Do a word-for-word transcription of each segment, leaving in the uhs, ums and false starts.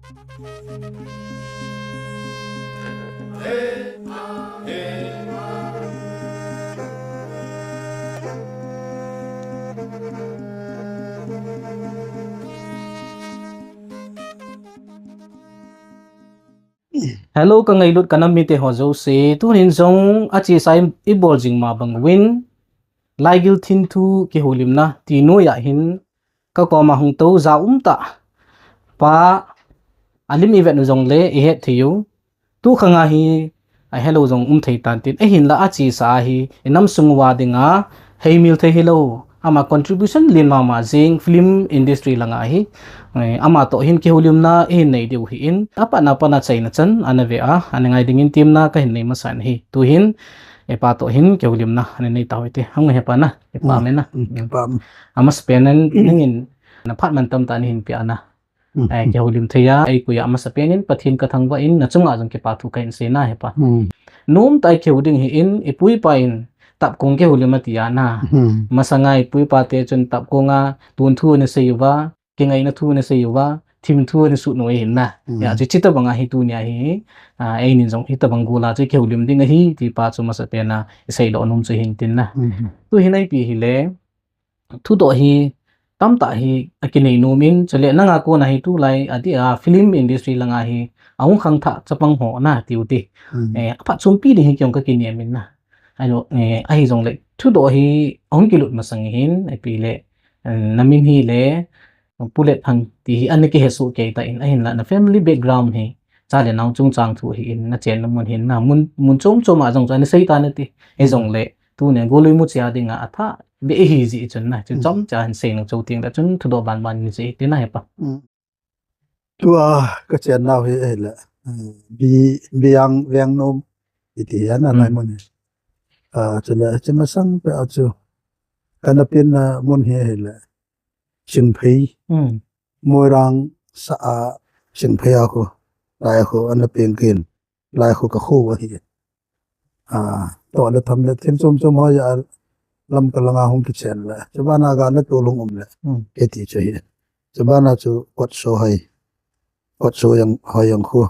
Hello, ka ngailut ka nam mite ho jouse. Tunin jong achesa i bol jing ma bang uvin, Laigil Thinthu kihoulimna ti noiya hin ka koma hung tou ja um tah pa alim i vet u jongle i het thei u. Tu khang a hi a helou jong um thei tan tin, ahinla achesa hi i nam sung uva dinga heimil thei hilou, ama contribution len mama jing film industry langa hi, eh, ama toh hin kihoulimna i hin nei diu hi in, apat na pat na chaina chan ana ve a, ana ngai dingin temna ka hin nei masa ahi. Tuhin, eh, pa toh hin kihoulimna ana nei tau hite. Hung e pa na, eh, pa Mm. me na. Mm, pa. Amasapen in, nangin, na phat man tamtah nahin pe a na. Mm. Eh, kihoulim thei a, ei koi a amasapen in, Pathen ka thangvah in, na chunga jong kipa thu ka hin sei na he pa. Mm. Nomtah a kihou ding hi in, i pu i pa in, tapkong kihoulim ati a na. Mm. Masanga i pu i pa te chun tapkong a, tun thu ana sei uva, kingaina thu ana sei uva, thim thu ana sut u ahi na. Mm. Hijeh chun hitabang a hi tunia hi, ah, eini jong hitabang gol a chu kihoulim ding ahi, ti pa chu masapen a, i sei lou nom chu hin tin na. Mm. Tuhin ipi hile, thudoh hi tamtah hi akinei nom in, chule nanga kona hi tulai adeh a film industry langa hi ahung khangthah chapang ho na tiu te. Mm. Eh, aphat chompi ding hi kei jong ka kinem in na. Ahilou, eh, ahi jongle thudoh hi ahung kilut masang hin, ipi le, eh, na min hi le, Pu Letphang ti hi ana kihe soh kei tan, ahinla na family background hi, cha le nao chungchang thu hi in, na chenna mun hin na, mun, mun chom chom a jong chu ana sei tan ati. Hijongle, tunia golui muchi a dinga athah beh ahi jeh chun na, chun Mm. chomcha hin sei nung chou teng le chun thudoh ban ban ni jeh ti na he pa. Mm. Tua ka chennau hi ahile, eh, Bi-, Biang Vengnom iti hi ana Mm. lai mun hi. Ah, chule, chi masang peh a chu, kana penna mun hi ahile, Chingphei. Mm. Moirang sa a Chingphei a khu, lai khu ana peng kei in, lai khu ka khu ahi. Ah, toh le tham le thil chom chom ho jeh a Lamka langa hung kichen le. Chubana ga na tolhung um le. Mm. Kei ti chu hi. Chubana chu Kotsohoi. Kotsohoi jong khu.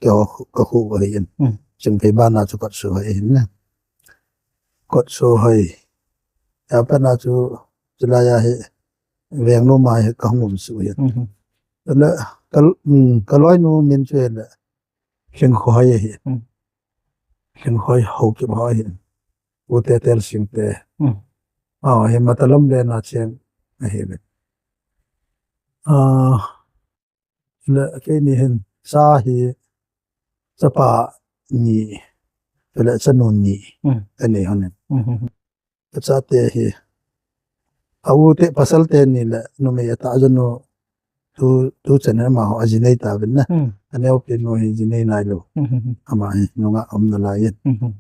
Kei ho khu, ka khu ahi in. Mm. Chingphei bana chu Kotsohoi ahi in na. Kotsohoi. Apat na chu chulai a hi Vengnom a hi ka hung um suh ahi. Mhm. Le ka, mm, ka loinu min chu le Lhingkhoi ahi. Mm. Lhingkhoi Haokip ho ahi. U Tetel Singte. Mm. Ah, hi Matalam le na cheng ahi ve. Ah, le keini hin cha hi chapa ni, le chanu ni. Mm. Ani hon. Mm. Ka chate hi, a u te pasal teni le numei atah jong nu tu, tu chan amaho aji nei tauvin na. Hmm. Aneo pen nu hi ji nei nailou. Hmm, hmm, hmm. Ama hi nungah um nalai in. Hmm, hmm.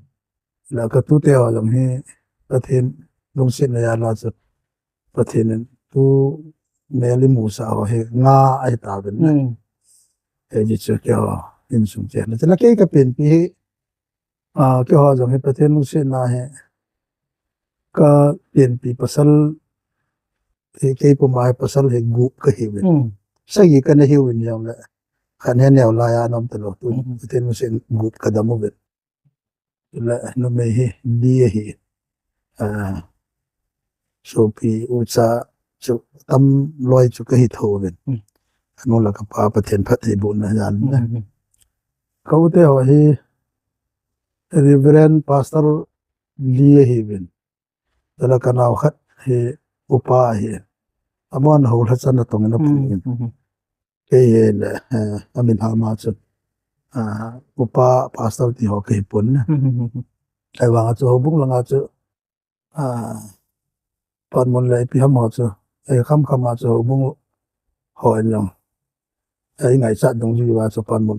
Le ka tute ho jong hi Pathen lungsetna jal a chu Pathen in tu mel imusah ho hi nga ahi tauvin na. Hmm. Hijeh chun keiho insung cheh na. Chule kei ka penpi hi Ah, keiho jong hi Pathen lungsetna hi ka penpi pasal hi kei puma hi pasal hi gup ka hiuvin. Hmm. Sagi kana hiuvin jongle. Khat hi neo lai a ana um talou. Tu Hmm. Pathen lungset gup ka dam uvin. Le numei hi li ahi. Ah, sopi ucha chu tam loi chu ka hi tho uvin. Hmm. Anu le kapa Pathen phattheibohna jal in. Hmm, hmm. Ka u te ho hi Reverend Pastor li ahiuvin. Chule ka nao khat hi upa ahi. Amahon hou lha chan atong in apu Hmm, uvin. Hmm, hmm. Kei hi le, eh, amin hama chu, ah, upa pastor ti ho ka hi pon na. Hmm, hmm, hmm, hmm. Ahivang a chu houbung langa chu, ah, panmun le ipi ham ho chu, eh, kham kham a chu houbung ho in jong, eh, i ngaichat dungjui uva chu panmun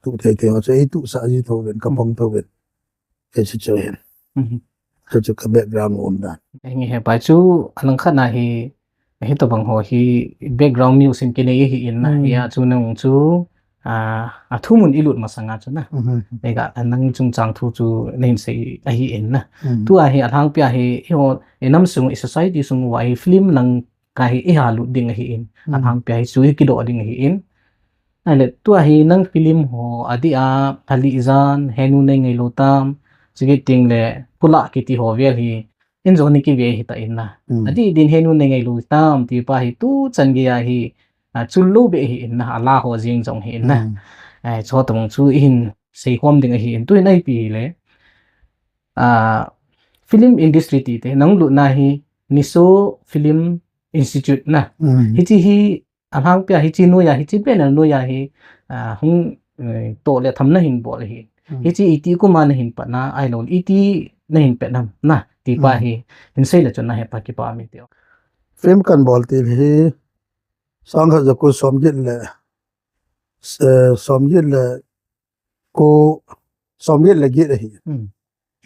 tu thei thei ho chu, eh, tusah ji tho uvin, ka Hmm. pang tho uvin. Kei chu chu hin. Hmm. Chu chu ka background um dan. Hinge he pai chu, alang khat na hi, hitobang ho hi background music kinei ahi in na, Hmm. hia chu nang chu, ah, athumun i lut masang a chu na. Hmm. Ega, nang chungchang thu chu nahin sei ahi in na. Hmm. Tua hi alhangpi a hi, eiho, i nam sung, i society sung uva hi film lang ka hi i ha lut ding ahi in. Hmm. Alhangpi a hi chu i kidoh ding ahi in. Ahile, tua hi nang film ho, adeh a, Hali Jan, Henu Nei Ngai Lou Tam, chukit teng le, Pula kiti ho vel hi, in jong ni kive hita in na. Hmm. Adeh din Henu Nei Ngai Lou Tam, ti pa hi tu chan gei a hi, a, chul lou beh hi in na, ala ho jeng jong hi in na. Hmm. Ai, chu tong chu i hin sei khom ding ahi in, tu in ai pi le. A, film industry ti te, nang lut na hi, Niso Film Institute na. Hmm. Hichi hi, Alhangpia hichi noiya, hichi banner noiya hi, a, hung, eh, toh le tham na hin bol hi. Hmm. Hichi iti kum a na hin pat na, ahilou le iti na hin pet nam na, ti pa Hmm. hi, hin sei le chun na he pa kipa mi teo. Film kan bol ti hi, sang khat ja ko som get le, eh, som get le ko, som get le get ahi. Hmm.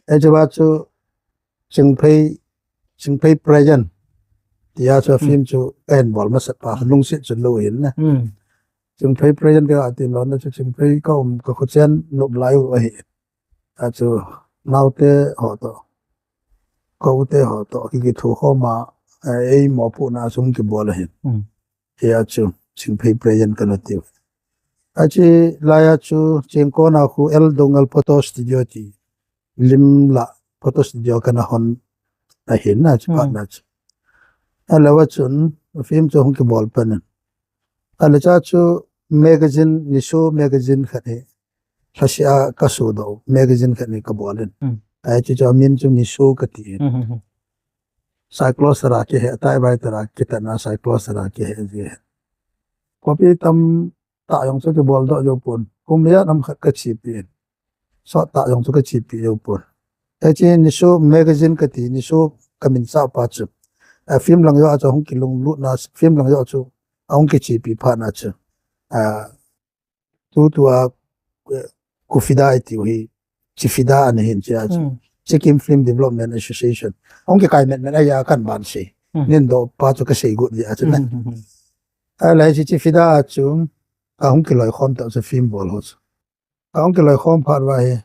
Hiche va chu Chingphei, Chingphei Present. Tia chu Hmm. film chu ka hin bol masat pa, lungset chu lou hin na. Hmm. Chingphei Present ka ti lou na chu Chingphei ka um ka kho chen nop lai u ahi. A chu naote ho toh, ka u te ho toh, ki kithu khom a, eh, ei mopohna chung kibol ahi. Hmm. Hia chu, Chingphei Present kana tiu. Achi, laiya chu, Chingkona khu L Dongal Photo Studio ti, lim la Photo Studio kana hon ahin na chu Hmm. pat na chu. Ahilou a chun, film chu hung kibol pan in. Ahile cha chu, magazine, Niso magazine khat hi, lhasia ka sudoh, magazine khat hi ka bol in. Hmm. Ahi chu chu, amin chu Niso ka ti in. Hmm, hmm, hmm. Cyclops ra kihe, tai bai tara kitana Cyclops ra kihe ji. Copy tam tah jong chu kibol doh jou pon. Kum ijat ham khat ka chepi in. Sot tah jong chu ka chepi jou pon. Hiche Niso magazine ka ti, Niso ka min sah pa chu. A film lang joh a chu hung kilunglut na, film lang joh chu a hung kichepi phat na chu. A, tutua, eh, KUFIDA i tiu hi, CFIDA ana hin chia chu. Hmm. Sikkim Film Development Association. Hung kikai met met a ya kan ban si. Hmm. Nin doh pa chu ka sei got ji a chu na. Hmm, hmm, hmm. Ahile hiche CFIDA a chu, ka hung kiloi khom tah chu film bol ho chu. Ka hung kiloi khom phat uva hi,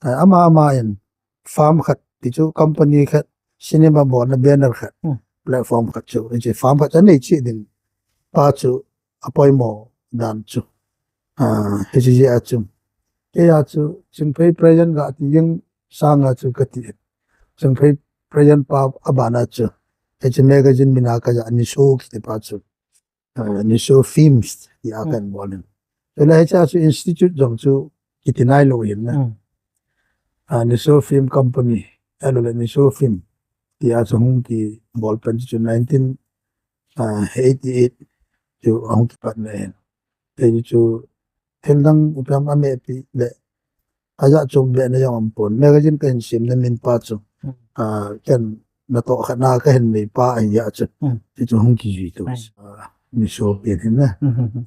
eh, ama ama in film khat, ti chu company khat, cinema bolna banner khat, Hmm. platform khat chu, hiche film khat chu anei cheh ding pa chu apoimo dan chu. Ah, hiche jeh a chu. Kei a chu, Chingphei Present ga ti jeng sanga chu ka ti. Chingphei Present pa abana chu. Hiche magazine mina ka ja Niso kiti pa chu. Ah, Niso Films ti a Hmm. kan bol in. Chule hiche a chu institute jong chu kiti nai lou hin na. Hmm. Ah, Niso Film Company, ahilou le Niso Film ti a chu hung kibol pan chu nineteen, ah, eighty eight chu a hung kipat na hin. Hichu thil dang ipi ham amepi le, aja chu be na jong um pon. Magazine ka hin sem na min pa chu. Hmm. Ah, ken natoh khat na ka hin nei pa ahi a chu. Hmm. Hichu hung kijui tu. Ai. Ah, Niso pen hin na. Hmm, hmm, hmm.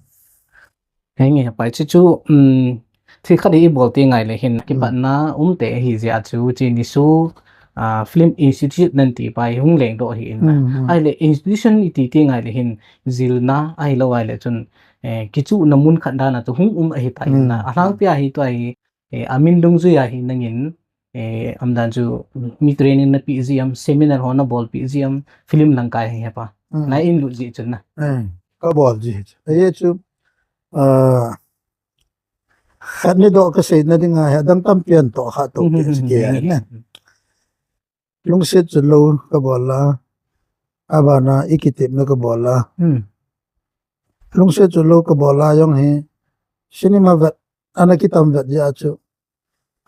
Henge, pai chu chu, um, thil khat i bol ti ngai le hin, Hmm. kipat na um te hi jeh a chu, chu Niso, ah, Film Institute nan ti pa hi hung leng doh hi in na. Hmm, hmm. Ahile institution i ti ti ngai le hin, jilna, ahilou ahile chun, eh, kichuhna mun khat dan a chu hung um ahi ta in na. Hmm. Alhangpia hi tua hi, eh, amin dungjui a hi nangin, eh, umdan chu mi training na pe ji am, seminar ho na bolpi ji am, film lang kai hi he pa. Hmm. Na in lut ji chun na. Eh, ka bol ji. Ahi chu, ah, khat ni doh ka sei na ding a hi, adang tampi an toh kha toh Hmm, pe hmm, si hmm, ke hmm, na. hmm. Lungset chu lou ka bol a, abana i kitepna ka bol a. Hmm. Lungset chu lou ka bol a jong hi, cinema vet, ana kitam vet jeh a chu.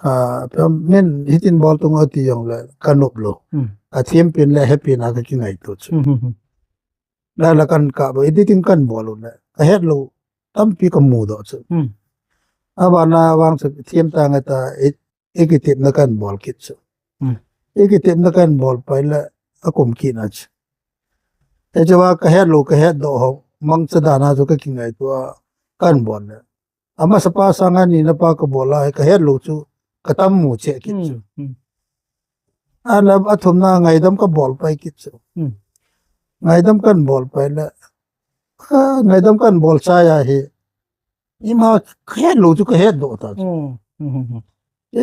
Ah, pia min hitin bol tung o ti jong le, ka nop lou. Hmm. A thiam pen le, he pen a ka kingaito chu. Hmm, hmm, hmm. La la kan ka bo, editing kan bol u le, ka het lou, tampi ka mu doh chu. Hmm. Abana vang chu, thiam ta ngai ta, i, i kitepna kan bol kit chu. Hmm. I kitepna kan bol pai le, a kum kit na chu. Hiche va ka het lou, ka het doh ho, mangcha dan a chu ka kingaito a, kan bol le. Amasa pa sanga ni na pa ka bol a, ka het lou chu, ka tam mu cheh kit chu. Hmm, hmm. Ahile athumna ngaidam ka bol pai kit chu. Hmm. Ngaidam kan bol pai le, ah, ngaidam kan bol chai a hi, ima ka het lou chu ka het doh ta chu. Hmm, hmm, hmm, hmm.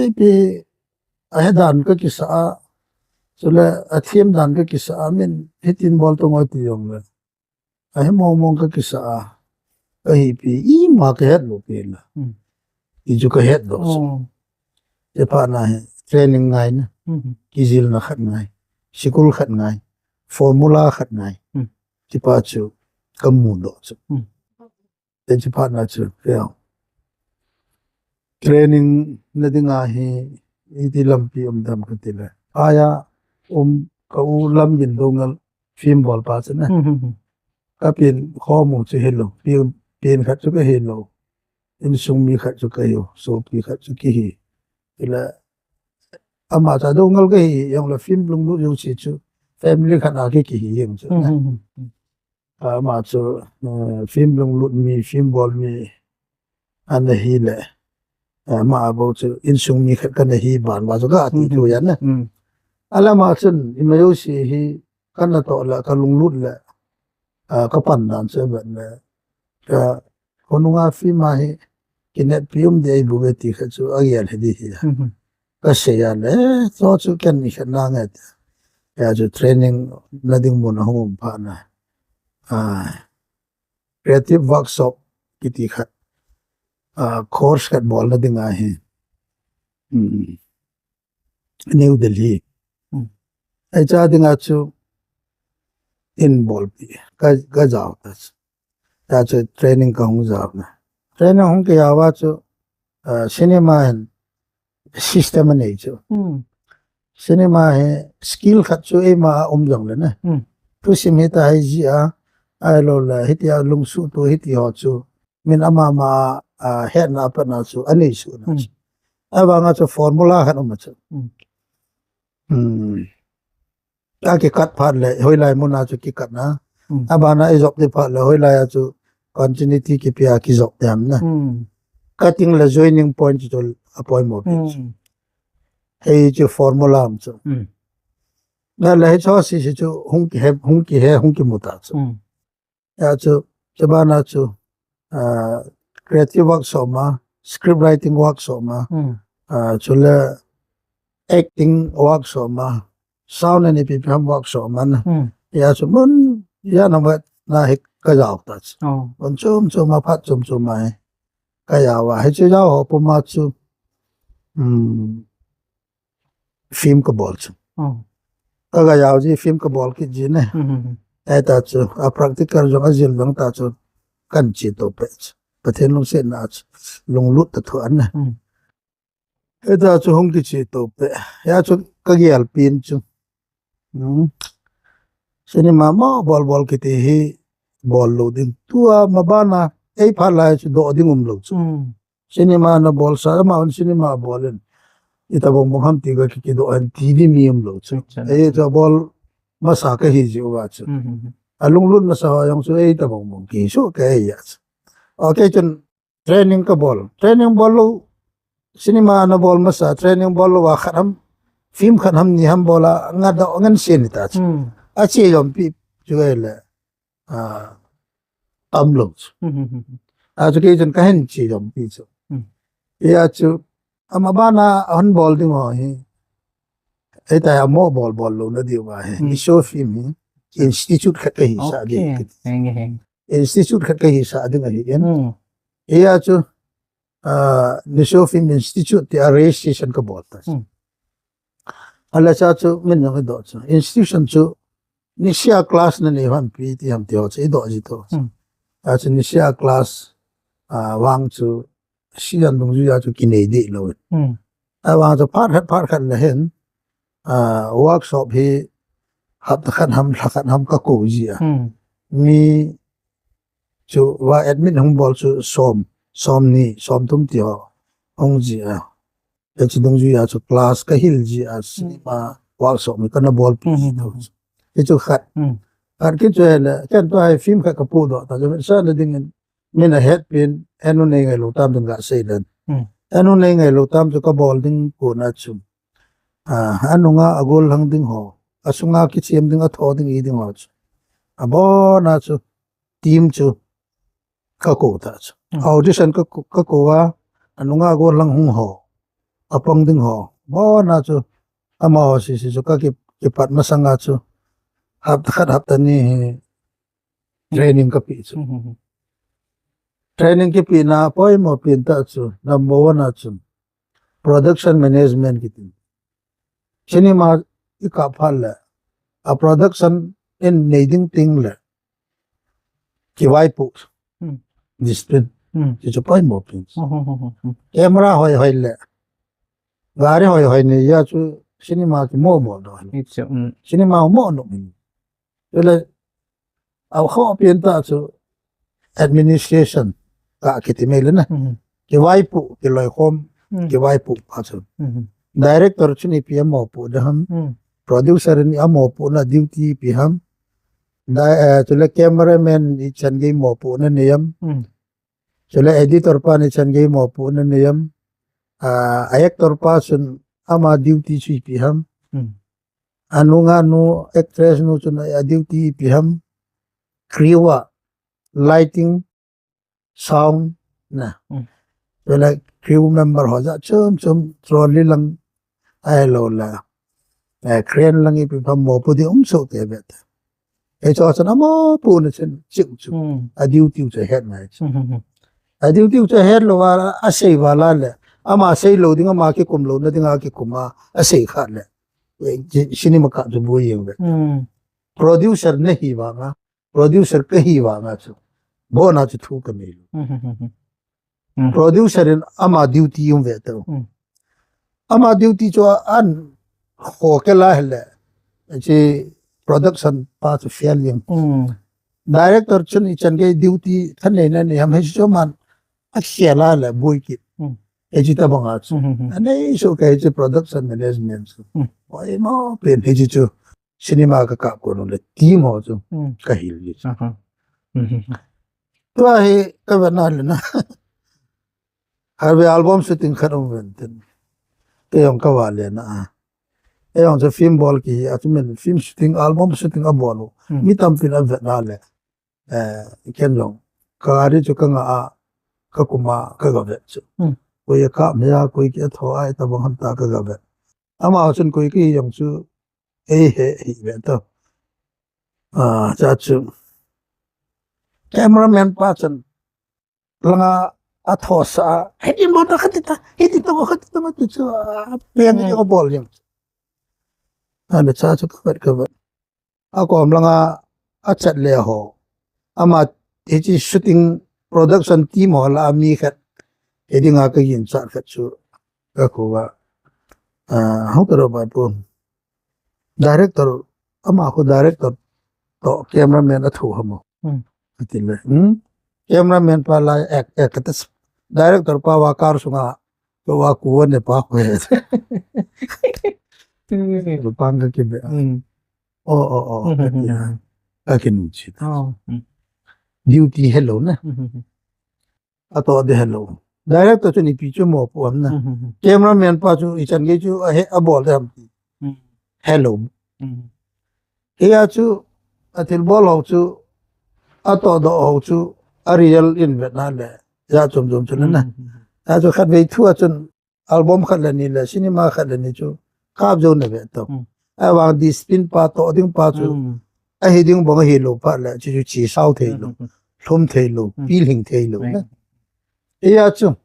Ipi ahe dan ka kisa a, chule athiam dan ka kisa a, min hitin bol tung o ti jong le. Ahe mong mong ka kisa a. Ahi pi, ima ka het lou pi la. Hmm. Ti chu ka het lou. Oh. Ti phat na hi, training ngai na. Hmm. Kijilna khat ngai. Sikul khat ngai. Formula khat ngai. Hmm. Ti pa chu, ka mu doh chu. Hmm. Ti chu phat na chu, ya. Training na ding a hi, iti lampi um dam ka ti le. Aya, um, ka u Lamgindoungel film bol pa chu na. Hmm, hmm, hmm. Ka pin kho mu chu hi lou, pin, pin khat chu ka hi lou. Insung mi khat chu ka hi, sopi khat chu ki hi. Ti le, ama cha Doungel ka hi, jong le film lunglut jong si chu, family khat a ki, ki hi jong chu na. Hmm, hmm, hmm, hmm. Ama chu, eh, film lunglut mi, film bol mi, ana hi le, eh, ama bou chu, insung mi khat kana hi ban, ba chu ka ti, hmm, thu yan na. Hmm. Ala ma chun, ima jouse hi, kana toh le, ka lunglut le, ah, ka pan dan chu vet le. Ka, khonunga film a hi, kineppi um ding ahi bou ve ti khat chu, agel hi di hi. Hmm. Ka sei a le, eh, chu chu ken ni khat na nge ti. Ya chu training na ding mun a hung um phat na. Ah, creative workshop kiti khat. Ah, course khat bol na ding a hi. Hmm. New Delhi. Hmm. Ei cha ding a chu in bol pi. Ka, ka jao ta chu. Ya chu training ka hung jao na. Training hung ki jao a chu, ah, cinema hin system anei chu. Hmm. Cinema hi skill khat chu eima a um jong le na. Hmm. Thusim hi ta hi ji a, ahilou le, hiti a lungsuh tu hiti ho chu. Min ama ma, ah, hetna a pat na chu, anei su na chu. Hmm. Avang a chu formula khat um a chu. Hmm. Hmm. A ki cut phat le, hoilai mun a chu ki cut na. Hmm. Aban a i jop ti phat le, hoilai a chu continuity ki pe a ki jop diam na. Hmm. Cutting le joining point chu a point mo pi chu. Hmm. Hei chu formula um chu. Hmm. Na le hei chu si si chu hung ki he, hung ki he, hung ki mu ta chu. Hmm. Ya chu, chu ban a chu, ah, creative workshop ma, script writing workshop ma, hmm, ah, chu le acting workshop ma, sound and A P P M workshop ma na. Hmm. Ya chu mun, ya na vet na hi ka jao ta chu. Oh. Mun chom chom ma, phat chom chom ma hi ka jao a. Hi chu jao ho pum a chu, hmm, film ka bol chu. Oh. Ka ga jao ji film ka bol kit ji ne. Hmm, hmm, hmm. Ei ta chu, a practical jong a jil jong ta chu, kan chi to pe chu. Pathen lungsetna chu, lunglut ta thu an ne. Hmm. Ei ta chu hung ki chi to pe. Ya chu ka gel pin chu. Hmm. Cinema ma bol bol kiti hi bol lou ding. Tua ma ban a, ei phat lai chu doh ding um lou chu. Hmm. Cinema na bol sa, ama un cinema bol in. Ita bong bong ham ti ka ki, ki doh an T V mi um lou chu. Chu, chu. Ei ta bol masa ka hi ji uva chu. Hmm, hmm, hmm. A lunglut masa ho jong chu ei ta bong bong ki su ka ei ya chu. Okay, chun training ka bol. Training bol lou, cinema na bol masa, training bol lou a khat ham, film khat ham ni ham bol a, nga doh ngen se ni ta chu. Hmm. A che jom pi chu ei le. Ah, tam lou chu. Hmm, hmm, hmm, hmm. A chu kei chun ka hin chi jom pi chu. Hmm. Ya chu, ama ban a hon bol ding ho hi. Ei ta ya mo bol bol lou na diu va hi. Hmm. Niso film hi. Institute khat ka hi sa ding. Okay. Heng, heng. Institute khat ka hi sa ding ahi in. Hmm. Ya chu, ah, Niso Film Institute ti a registration ka bol ta. Hmm. A le cha chu min jong i doh chu. Institution chu nisia class na nei ham pi ti ham ti ho chu i doh ji to. Hmm. A chu nisia class, ah, vang chu season dungjui a chu ki nei deh lou. Hmm. A vang chu phat khat, phat khat le hin, ah, workshop hi hapta khat ham, lha khat ham ka ko ji a. Hmm. Mi chu va admit hung bol chu som, som ni, som thum ti ho hung ji a. Ei chu dungjui a chu class ka hil ji a, cinema workshop mi ka na bol pi ji to. Hmm, hmm, hmm. Ei chu khat. Hmm. Khat kit chu ei le, ken tua hi film khat ka pu doh ta, chu min sa na ding in, min a het pin, enu nei ngai lou tam ding ka sei den. Hmm. Enu nei ngai lou tam chu ka bol ding ko na chu. Ah, anunga a gol hang ding ho, a sunga ki chem ding, a tho ding, i ding ho chu. A bon a chu, team chu ka ko ta chu. Hmm. Audition ka ko, ka ko a, anunga a gol hang hung ho, a pang ding ho. Bon a chu, ama ho si si chu ka ki, ki pat masang a chu. Hapta khat hapta ni hi training ka pi chu. Hmm, hmm, hmm. Training kipehna poimo pen tah chu, number one a chu production management kiti. Cinema i kap phat le, a production in nei ding teng le, kivaipoh. Hmm. Discipline. Hmm. Hichu poimo pen. Hmm, hmm, hmm, hmm, hmm. Camera hoi hoi le, gari hoi hoi nei a chu cinema kimomo doh. Hichu, hmm. Cinema mo nom in. Chule, a khoh pen tah chu administration kah kiti mai le na. Hmm. Kivaipoh, kiloikhom, hmm, kivaipoh pa chu. Hmm. Director chun ipi amopoh ding ham. Hmm. Producer in amopohna duty ipi ham. Di-, eh, chule cameraman ichan gei mopohna nei am. Hmm. Chule editor pan ichan gei mopohna nei am. Ah, a actor pa chun ama duty chu ipi ham. Hmm. Anunga nu, actress nu chun a duty ipi ham. Crew a, lighting, sound, na. Hmm. Chule crew member ho jat chom chom, trolley lang, ahilou le, eh, crane lang ipi pha mopoh ding um soh te ve te. Hichu chun amopohna chun, chu chu. Hmm. A duty chu het ngai chu. Hmm, hmm, hmm. A duty chu het lou a, asei val a le, ama sei lou ding, ama kikum louna ding a kikum a, asei kha le. Eh, ci-, cinema kah chu boi jeng ve. Hmm. Producer nahi vang a, producer kahi vang a chu, bon a chu thu kanei lou. Hmm, hmm, hmm, hmm. Hmm. Producer in ama duty um ve tau. Hmm. Ama duty chu a an kho ke la hele, chi production pa chu fail jeng. Hmm. Director chun ichan gei duty thanei na nei ham, hichu man a khel a le boi kit. Hmm. Hichu tabang a chu. Hmm, hmm, hmm. Anei soh kei chu production management chu. Hmm. Poimo pen hichu chu. Cinema kakap kon le team ho chu, hmm, kahil ji. Aha. Hmm. Tua hi kavet na le na. Harvey album shooting khat um ven tin. Kei jong kava le na. Kei jong chu film bol kihi a chu min film shooting, album shooting abol u. Hmm. Mi tampin avet na le. Eh, ken jong. Ka gari chu kanga a, kakum a, kagavet chu. Hmm. Koi akap hia, koi ki atho a, tabang ham ta kagavet. Ama chun koi kihi jong chu, eihe hi ve to. Ah, cha chu. Cameraman pa chun langa atho sa, hiti mo ta khati ta, hiti ta mo khati ta mo ti chu, ah, peng, hmm, abol jeng. Ana cha chu kavet kavet. Akom langa achat le ho. Ama hichi shooting production team ho la mi khat. Hiding a kaginchat khat chu. Kakho a. Ah, hung taro ba po. Director, ama khu director toh cameraman athu ham o. Hmm. Ati le. Hmm? Cameraman pa la ek, ek kata s-, director pa va car sunga, ko va ku ne pa ko he. Hmm. Pang ka kibe. Hmm. Oh, oh, oh. Hmm, hmm, hmm, hmm. Ka kinung chi. Oh. Hmm. Duty hello na. Hmm, hmm, hmm. Atoh de hello. Director chu ipi chu mopoh am na. Hmm, hmm, hmm. Cameraman pa chu ichan gei chu ahe, abol de ham ti. Hmm. Hello. Hmm. Hia chu athil bol ho chu, atoh doh ho chu, a real in vet na le. Hia chom chom chu le na. Hmm, hmm, hmm. Hia chu khatvei thu a chun album khat le ni le, cinema khat le ni chu, kap jou na ve to. Hmm. Ahivang discipline pa, toh ding pa chu, hmm, ahi ding bang ahi lou phat le, chu chu chi sao thei lou, hmm, hmm, hmm, lhum thei lou, hmm, pilhing thei lou, hmm, na. Hia chu,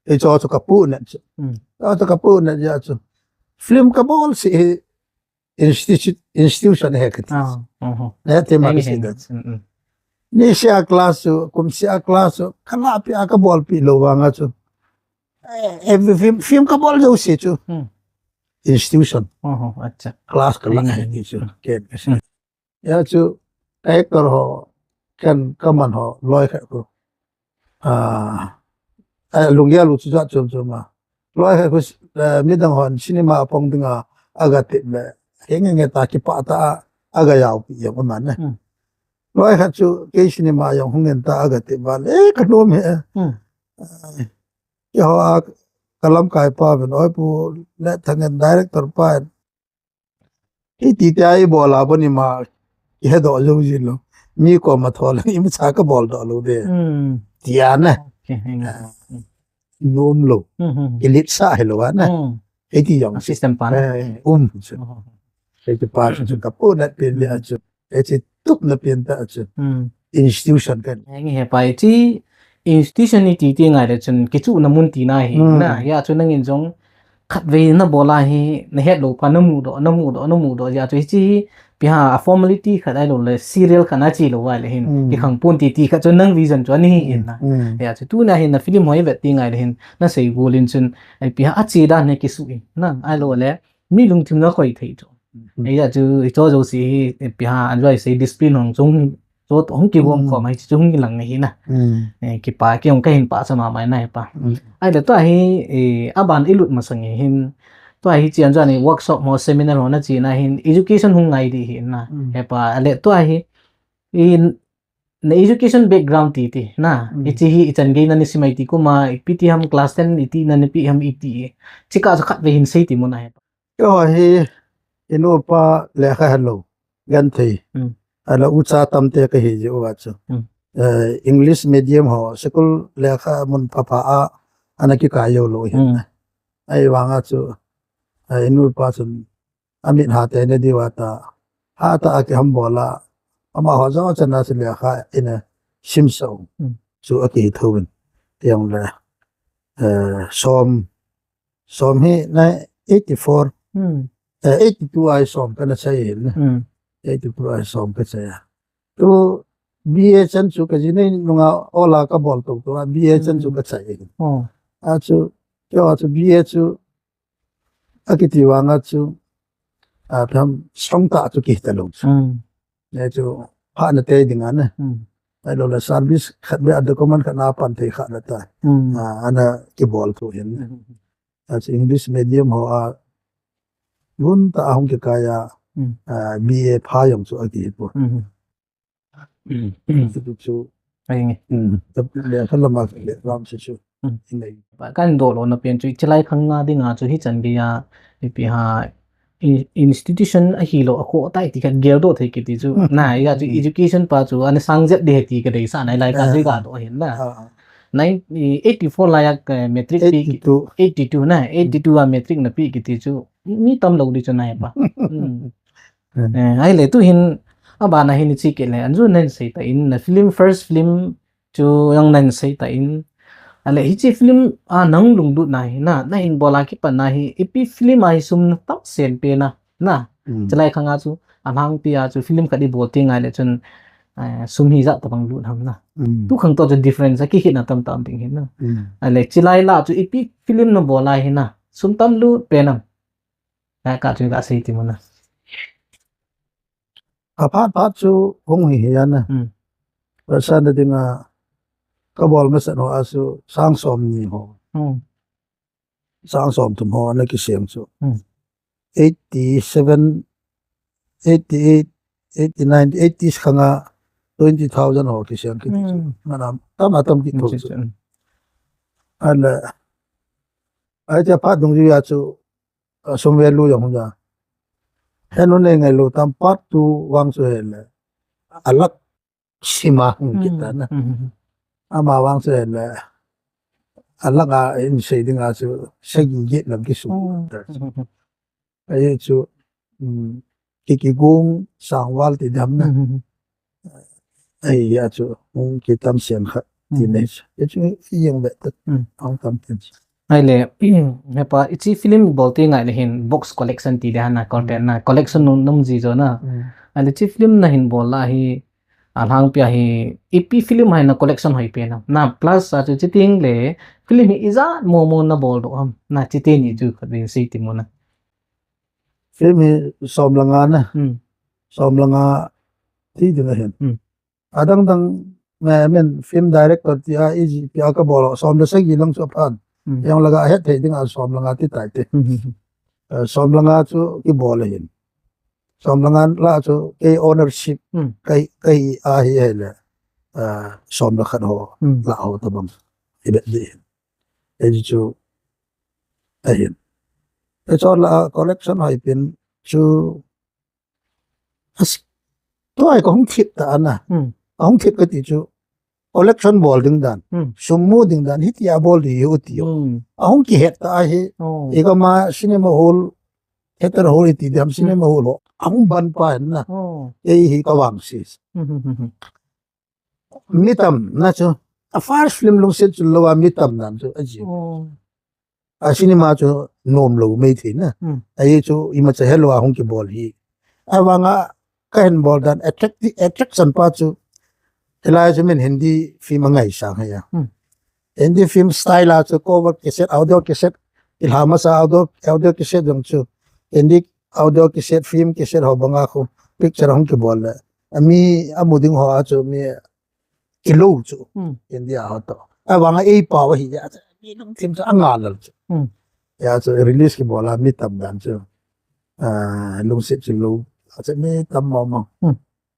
hicho chu kapu na chu. Hmm. Hicho chu kapu na hia chu. Film kabol si hi, institu-, institution he kati. Ah, uh-huh. He te ma. He, he, he. Hmm, hmm. Ni sia class chu, kum sia class chu, kala pi a kabol pi lou vang a chu. Eh, eh, film, film kabol jou si chu. Hmm. Institution. Uh-huh, acha. Class kala he ni chu. Hmm. Ke, ke. Hmm. Hia chu, actor ho, ken kaman ho, loi khat khu. Ah, eh, lunggel u chu jat chom chom a. Loi khat khu, eh, midang hon cinema apong ding a, aga tep le. Henge nge ta kipah ta a, aga jaopi jong aman na. Hmm. Loi khat chu, kei cinema jong hung ngen ta aga tep va le, eh, kanom he. Hmm. Eh, keiho a, kalamkai pa ven, oi pu, le thangen director pa, hiti tia ibol a boni ma, ihedoh jou jin lou. Mi koma thol, imacha kabol doh lou de. Hmm. Tia na. Okay, hang on. Ah, nom lou. Hmm, hmm, hmm. Ilit sa hilou a na. Hmm. Hiti jong. System pa na. Eh, um. Oh. Hiti pa chu kapu na pen le a chu. Hichi tup na pen ta chu. Hmm. Institution kan. Henge he pa hichi institution ni ti ti ngai le chun kichuhna mun tina hi na, hia chu nangin jong khatvei na bol a hi na het lou pha na mudoh, na mudoh, na mudoh jeh a chu hiche hi ipi ham a formality khat ahilou le serial khat na che lou vai le hin kikhang pon ti ti khat chu nang vision chu ana hi in na. Hia chu tuna hin na film ho i vet ti ngai le hin na sei gol in chun ipi ham a che dan hi kisuh in na ahilou le mi lungthim na khoi thei chu. Hia chu hicho jouse hi ipi ham a joi sei discipline hung chung chu hung kigom khom hi chu hung lang hi na. Eh, kipa kei hung ka hin pah sa mama na hepa. Ahile tua hi, eh, aban i lut masang hi hin tua hi chian jani workshop ho seminar ho na chena hin education hung ngai di hi na. Hepa ale tua hi i na education background ti ti na. Hiche hi ichan gei na ni simai ti kuma ipi ti ham class ten iti na ni pi ham iti. Chika chu khatvei hin sei ti mo na hepa. Keiho hi i nu pa lekha helou, genthei. Ala ucha tamte kahi jeh uva chu. Eh, English medium ho, school lekha mun phapha a, ana kikai jou lou hin. Ahivanga chu, eh, i nu pa chun amit ha tei na diuva ta, hatah a kihambol a, amaho jong achana chu lekha ina simsah u chu akihi thouvin. Tiang le, eh, som, som hi na eighty-four, eh, eighty-two a hi som kana chai hin. Eighty-two a hi som ka chai a. Tu B A chan chu ka ji nei nunga ola ka bol tou tou a B A chan chu ka chai hin. A chu, keiho chu B A chu akiti vanga chu, a, tham strong tah chu kihi talou chu. Hia chu phana tei dinga na. Ahilou le service khat beh a document khat na pan thei kha na ta. A, ana kibol tou hin. A chu English medium ho a, lungtah a hung kikai a, a, B A pha jong chu akihi poi. Chu, chu. Ai nge. Lekha lama le ram chu chu. Inei. Kan doh lou na pen chu, chilai khang nga dinga chu hichan gei a, ipi ham, in-, institution ahilou, akhoh tai ti khat geldoh thei kiti chu. Na, hia chu education pa chu, ana sang jep di hi ti ka deisah na, lai ka chu i ga doh hin na. Nine, eighty-four lai a, eh, matric pi ki-, eighty-two. Eighty-two na, eighty-two a matric na pi kiti chu, mi tam lou di chu na hepa. Eh, ahile tu hin, abana hin i che kit le, anju nan sei ta in, na film, first film chu jong nan sei ta in. Ale, hiche film a nang lunglut na hi, na, na hin bol a kipat na hi, ipi film a hi sum na tam sen pe na, na. Chilai khang a chu, alhangpi a chu film khat i bol ti ngai le chun, eh, sum hi ijat tabang lut ham na. Tu khang toh chu difference a kikhel na tam tam ding hi na. Ale, chilai lah chu ipi film na bol a hi na, sum tam lut pe nam. Ka, ka chu ka sei ti mo na. Aphat phat chu hung hi hi a na. Pasal na dinga ka bol masat ho a chu sang som ni ho. Sang som thum ho ana kisem chu. Eighty-seven, eighty-eight, eighty-nine, eighties khang a twenty thousand ho kisem kiti chu. Mana tam a tam kit thou chu. Ala, ai tia phat dungjui a chu, a, sum value jong hung ja. Henu nei ngailou tam part two vang chu hile. A lakh sima hung kit ta na. Ama vang chu hile. A lakh a in sei dinga chu sagi get lam kisu ta. Ahi chu, um, ki, kigong sangval ti dam na. Ahi a chu, um, kitam siam khat ti nei chu. Ahi chu, i jeng ve ta. Ang tam tin chu. Ahile, hepa, hiche film bol ti ngai le hin, box collection ti de hana, content na, collection nung, nung ji jo na. Ahile, hiche film na hin bol la hi, alhangpi a hi, ipi film hai na collection hoi pe na. Na, plus a chu, hiche teng le, film hi ijat mo mo na bol doh ham. Na, hiche teni chu, khat vei sei ti mo na. Film hi som le nga na. Som le nga ti ding ahin. Adang dang, me, men film director ti a, iji, ti a ka bol, som le sagi lang chu aphan. Jong le ga het thei ding a som le nga ti tai te. Eh, som le nga chu kibol ahin. Som le nga lah chu kei ownership, kei, kei a hi hile. Eh, som le khat ho, lah ho tabang. I bet di. Ahi chu, ahin. Ahi chu la collection hoi pin chu, as, tua hi ka hung thip ta ana. Ka hung thip kati chu, collection bol ding dan. Sum mu ding dan, hitia bol di u ti u. A hung kihet ta ahi, i ka ma cinema hall, theater hall i ti diam cinema hall ho. A hung ban pa na. Ei hi ka vang sis. Mi tam na chu. A first film lungset chun lou a mi tam dan chu a ji. A cinema chu nom lou mai thei na. Ahi chu imacha helou a hung kibol hi. Avanga ka hin bol dan attract-, attraction pa chu hilai chu min Hindi film a ngaisang hi a. Hindi film style a chu cover cassette, audio cassette, ilha masa audio, audio cassette jong chu Hindi audio cassette, film cassette ho banga khu picture hung kibol le. Ami amu ding ho a chu mi kilou chu. India ho to. Avanga ei pau hi ya chu. Mi lungthim chu anga lal chu. Ya chu release kibol a mi tam dan chu. Ah, lungset chu lou. A chu mi tam mama.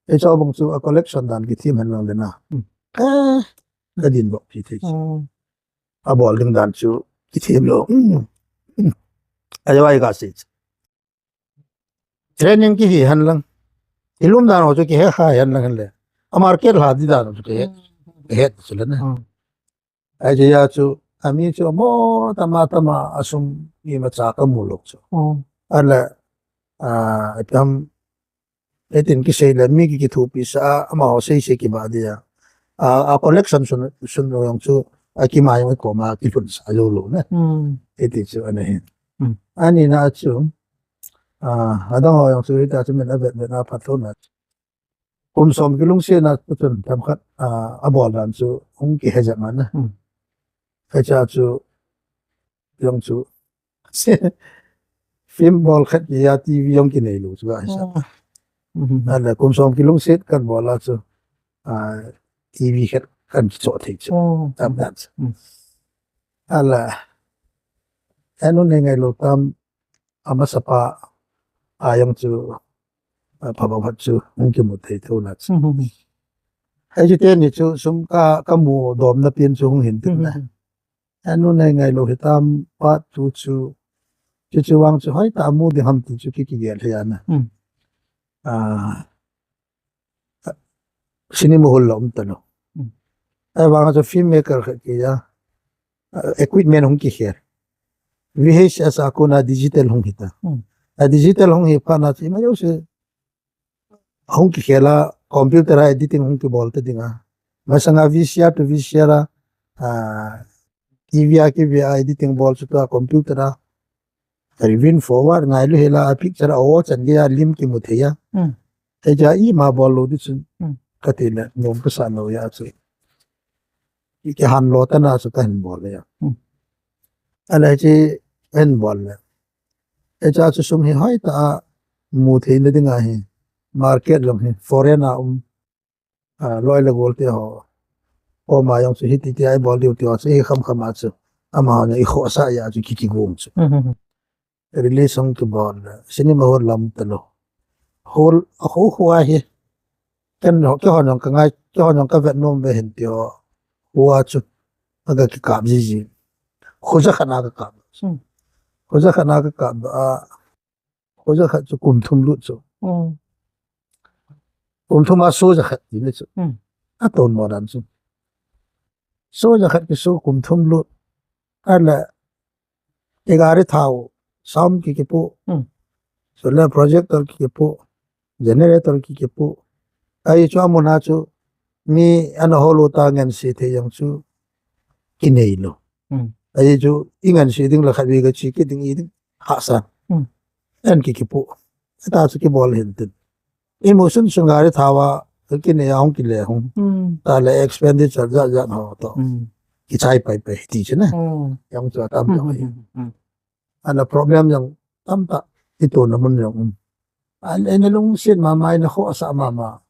Ei chu bang chu a collection dan kithem hen lang le na. Ka, ka din bok pi thei. Abol ding dan chu kithem lou. Ajawai ka se. Training kihi hen lang. Ilum dan ho chu kihe kha hen lang hen le. A market la di dan ho chu kihe. Kihe chu le na. Ahi chu ya chu, ami chu amo tama tama asum imacha ka mu lou chu. Ala, ah, itam, itin kisei le mi ki kithupi sa, amaho sei sei kiba dia. Ah, a collection sun, sun lou jong chu, akima jong koma kilhun sa lou lou na. Iti chu ana hin. Ani na chu, ah, adang ho jong chu ita chu min avet vet na phat lou na. Kum som kilungset na chun themkhat, ah, abol dan chu hung kihe jep man na. Hicha chu jong chu film bol khat kiya T V jong kinei lou chu ahi sa. Ala kum som kilungset kan bol a chu, ah, T V khat kan kicho thei chu. Tam dan chu. Ala anu nei ngai lou tam amasa pa a jong chu, ah, phabang khat chu hung kimu thei thou na chu. Ahi chu teni chu sum ka, ka mu dom na pin chu hung hin tin na. Anu nei ngai lou hitam part two chu. Chu chu vang chu hoi ta mu ding ham ti chu ki kigel hi ana. Ah, cinema hall la um ta lou. Avang chu filmmaker khat kiya, ah, equipment hung kikhel. V H S a kona digital hung hita. A digital hung hi phat na chu ima jouse hung kikhel a computer a editing hung kibol ta ding a. Masanga V C R to V C R a, ah, T V a ki V R editing bol chu tua computer a. Rewind forward ngai lou hela a picture a o chan gei a lim kimu thei a. Hicha ima bol lou di chun. Ka ti le, nom ka sa lou ya chu. I kihan lou ta na chu ka hin bol le ya. Ala chu hin bol le. Hicha chu sum hi hoi ta a mu thei na ding ahi. Market jong hi foreign a um. Ah, loi le gol te ho. Oma jong chu hiti ti a i bol diu ti ho chu hi kham kham a chu. Amaho jong i khohsah a chu ki kigong chu. Release hung kibol le. Cinema hall lam ta lou. Hall, a ho ho a hi. Ken ho, keiho jong ka ngai, keiho jong ka vet nom ve hin ti ho. Hua chu. Aga kikap ji ji. Khoja khat na ka kap. Khoja khat na ka kap a. Khoja khat chu kum thum lut chu. Kum thum a show ja khat ti le chu. A ton mo dan chu. Show ja khat ki show kum thum lut. Ala i gari thao, sound ki kipu. Solar projector ki kipu. Generator ki kipu. Ahi chu amun a chu mi ana hol u ta ngen se thei jong chu kinei lou. Ahi chu i ngen se ding la khat ve ka chi ki ding i ding. Hahsa. En ki kipu. Ata chu kibol hin tin. I mu sun sun gari thao a, ka kinei a hung kile hung. Ta le expenditure jat jat ho to. Kichai pai pai ti chu na. Jong chu atam jong hi. Ana problem jong tam ta. I to na mun jong um. An en lungset mama, i na khohsah mama.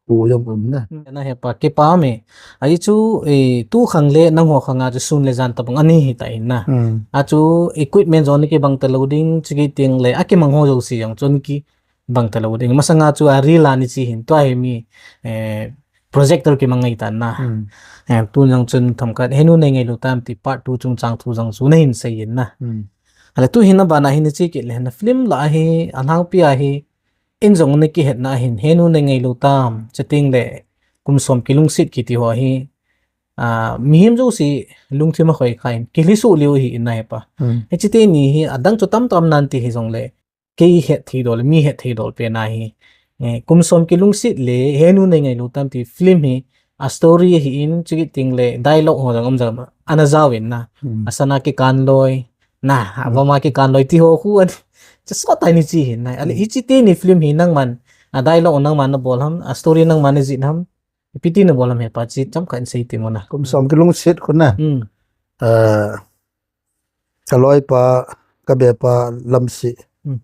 Pu jong um na. Na hepa kipa me. Ahi chu, eh, tu khang le nangho khang a chu sun le jan tabang ani hi ta in na. A chu equipment jong ni kibang ta lou ding, chu ki ting le, a kimang ho jouse jong chun kibang ta lou ding. Masanga chu a reel a ni chi hin, tua hi mi, eh, projector kimang ngai ta na. Eh, tu jong chun themkhat, henu nei ngai lou tam ti part two chungchang thu jong chu na hin sei in na. Ale tu hin na bana hin chi kit le, na film la hi, a lhangpi a hi, in jong ni kihetna hin, henu nei ngai lou tam, che ting le, kum som kilungset kiti ho hi, ah, mihem jouse lungthim a khoi kha in, kilhi suh liu hi in na hepa. Hiche teni hi, adang chu tam tam nan ti hi jong le, kei het thei dol, mi het thei dol pen a hi, eh, kum som kilungset le, henu nei ngai lou tam ti film hi, a story hi in, chiki ting le dialogue ho jang um jang ana jaovin na. Asana kikan loi na, avama kikan loi ti ho khu an. Chasot tai ni chi hin na. Ale hichi te ni film hi nangman, a dialogue nangman na bol ham, a story nangman na jih ham. Ipi ti na bol ham he pa chi chomkhat in sei ti mo na. Kum som kilungset khu na. Hmm. Ah, ka loipa, ka bepa Lamsi. Hmm.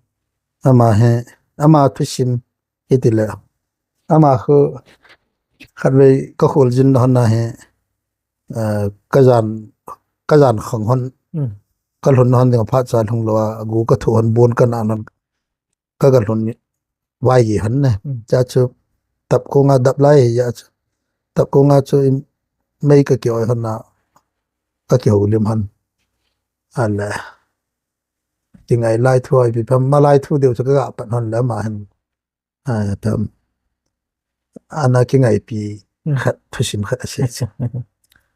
Ama hi, ama thusim hiti le. Ama khu khatvei ka kholjin hon na hi, ah, ka jan, ka jan khang hon. Hmm. Ka lhun hon ding a phat cha lhung lou a, agu ka thu hon bon ka na hon. Ka ga lhun ni vai gi hon ne. Hmm. Cha chu tap ko nga dap lai hi ya chu. Tap ko nga chu in mei ka ki oi hon na ka ki ho lim hon. Ale. Ti ngai lai thu ai pi pam ma lai thu deu chu ka ga pat hon le ma hen. A, pam. Ana ki ngai pi Hmm. Khat thusim khat a sei.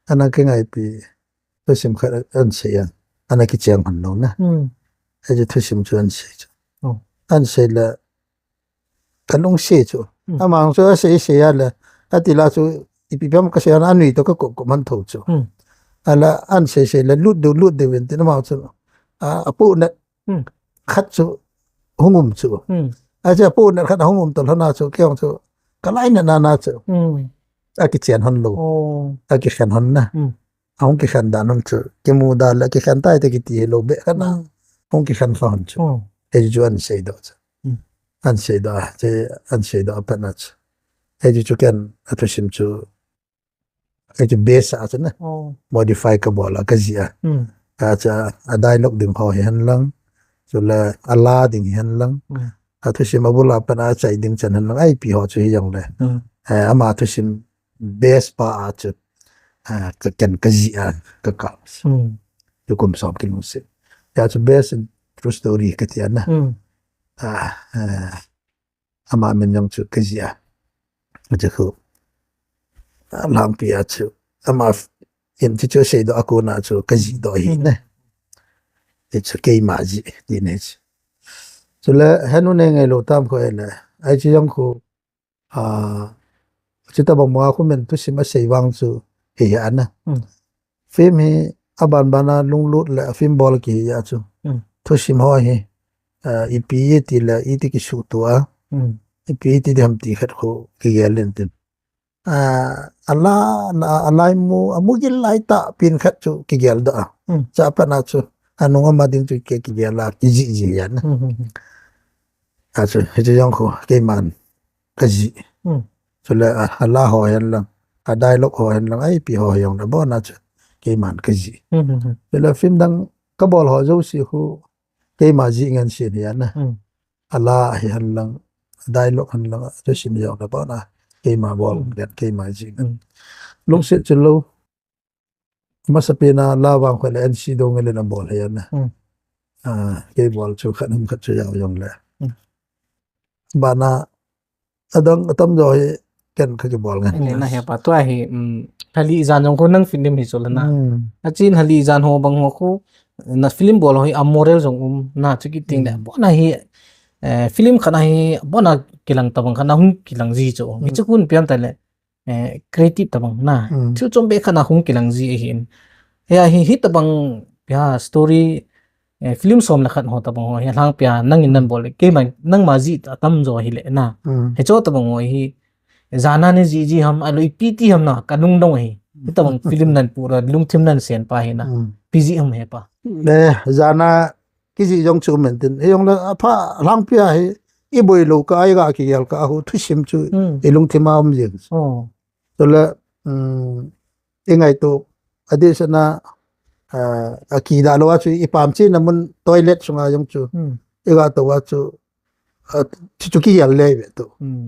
Ana ki ngai pi thusim khat an sei an. Ana ki cheng hon lo na. Hmm. Aji thusim chu an sei chu. Oh. An sei le ka lungset chu. Hmm. Ama chu a sei sei a le. Ati la chu ipi pam ka sei an anui to ka kop kop man tho chu. Hmm. Ala an sei sei le lut deu lut deu in tin ama chu. A, a pu na Hmm. Khat chu hung um chu. Hmm. Aji a pu na khat hung um to hon na chu kiong chu. Ka lai na na na chu. Hmm. A ki chen hon lo. Oh. A ki khen hon na. Hmm. A hung kikhen dan hon chu, kimu dan le kikhen tai te kiti hi lo be khan a. Hmm. Hung kikhen kha hon chu. Hmm. Hei chu an sei doh chu. Hmm. An sei doh, che an sei doh a pat na chu. Hei chu chu ken a thusim chu. Hei chu base a chu na. Oh. Modify ka bol a ka jih a. Hmm. A chu a dialogue ding ho hi hen lang. Chu le a la ding hi hen lang. Hmm. A thusim a bul a pat a chai ding chan hen lang. Ai pi ho chu hi jong le. Hmm. Eh, ama thusim base pa a chu, ah, ka ken ka jih a, ka ka. Hmm. Chu kum som kilungset. Ya chu base in true story ka ti a na. Hmm. Ah, ah, ama min jong chu ka jih a. Chu khu. Ah, Lhangpi a chu. Ama f-, in chu chu sei doh a kona chu ka jih doh hi Hmm. na. Hi chu keima jih ti ne chu. Chu le henu ne ngai lo tam ko e le. Ai chu jong khu A, chuti bang ma khu men thusim a sei vang chu hi hi ana. Hmm. Film hi a ban ban a lunglut le a film bol ki hi a chu. Hmm. Thusim ho hi, a, ipi iti le iti ki suhtu a. Hmm. Ipi iti diham ti khat khu ki gel in tin. A, a la, na, a lai mu, a mu gil lai ta pin khat chu ki gel doh a. Hmm. Cha pa na chu. A nung ama ding chu ki, ki gel a, ki jih jih yan. Hmm, hmm, hmm. A chu, hi chu jong khu, keiman. Ka jih. Hmm. Chule a, a la ho hen lang, a dialogue ho hen lang, a ipi ho hen lang, na bona chu, keiman ka jih. Hmm, hmm, hmm. Chule film dang ka bol ho jouse khu, keima jih ngen sin hi ana. Hmm. A la hi hen lang, a dialogue hen lang, a thusim jong na bona, keima bol Hmm. ngen, keima jih ngen. Hmm. Lungset chu lo, Masapen a la vang khu le N C Doungel in a bol hi ana. Hmm. A, kei bol chu khat hum khat chu jao jong le. Hmm. Bana adang atam jo hi ken kha kibol ngen. Ni na he pa tua hi, um, hali jan jong khu nang film hi chu le na. Hmm. A chin hali jan ho bang ho khu na film bol ho hi a moral jong um na chu ki ting le. Hmm. Bona hi, eh, film khat na hi bona kilang tabang khat na hung kilang ji chu. Hmm. Hi chu kun pian ta le. Eh, creative tabang na. Hmm. Thil chom be khat na hung kilang ji ahin. Hia hi, hi tabang, hia story, eh, film som le khat ho tabang ho, hia lhang pia nangin nan bol le, keima, nangma ji atam jo hi le na. Hmm. Hi cho tabang ho hi, jana ni ji ji ham, alo ipi ti ham na, ka lungdong hi. Hi tabang film nan pura, lungthim nan sen pa hi na. Hmm. Pi ji ham he pa. Ne, jana ki ji jong chu men tin. Hi jong le, apha lhang pia hi, i boi lo ka, i ga ki gel ka, hu thusim chu, Hmm. i lungthim a um jing. Oh. Chule, um, i ngaito, a di sana, ah, a ki da lo a chu, i pam chi na mun toilet sunga jong chu. Hmm. I ga to a chu, ah, chu chu ki gel le ve tu. Hmm.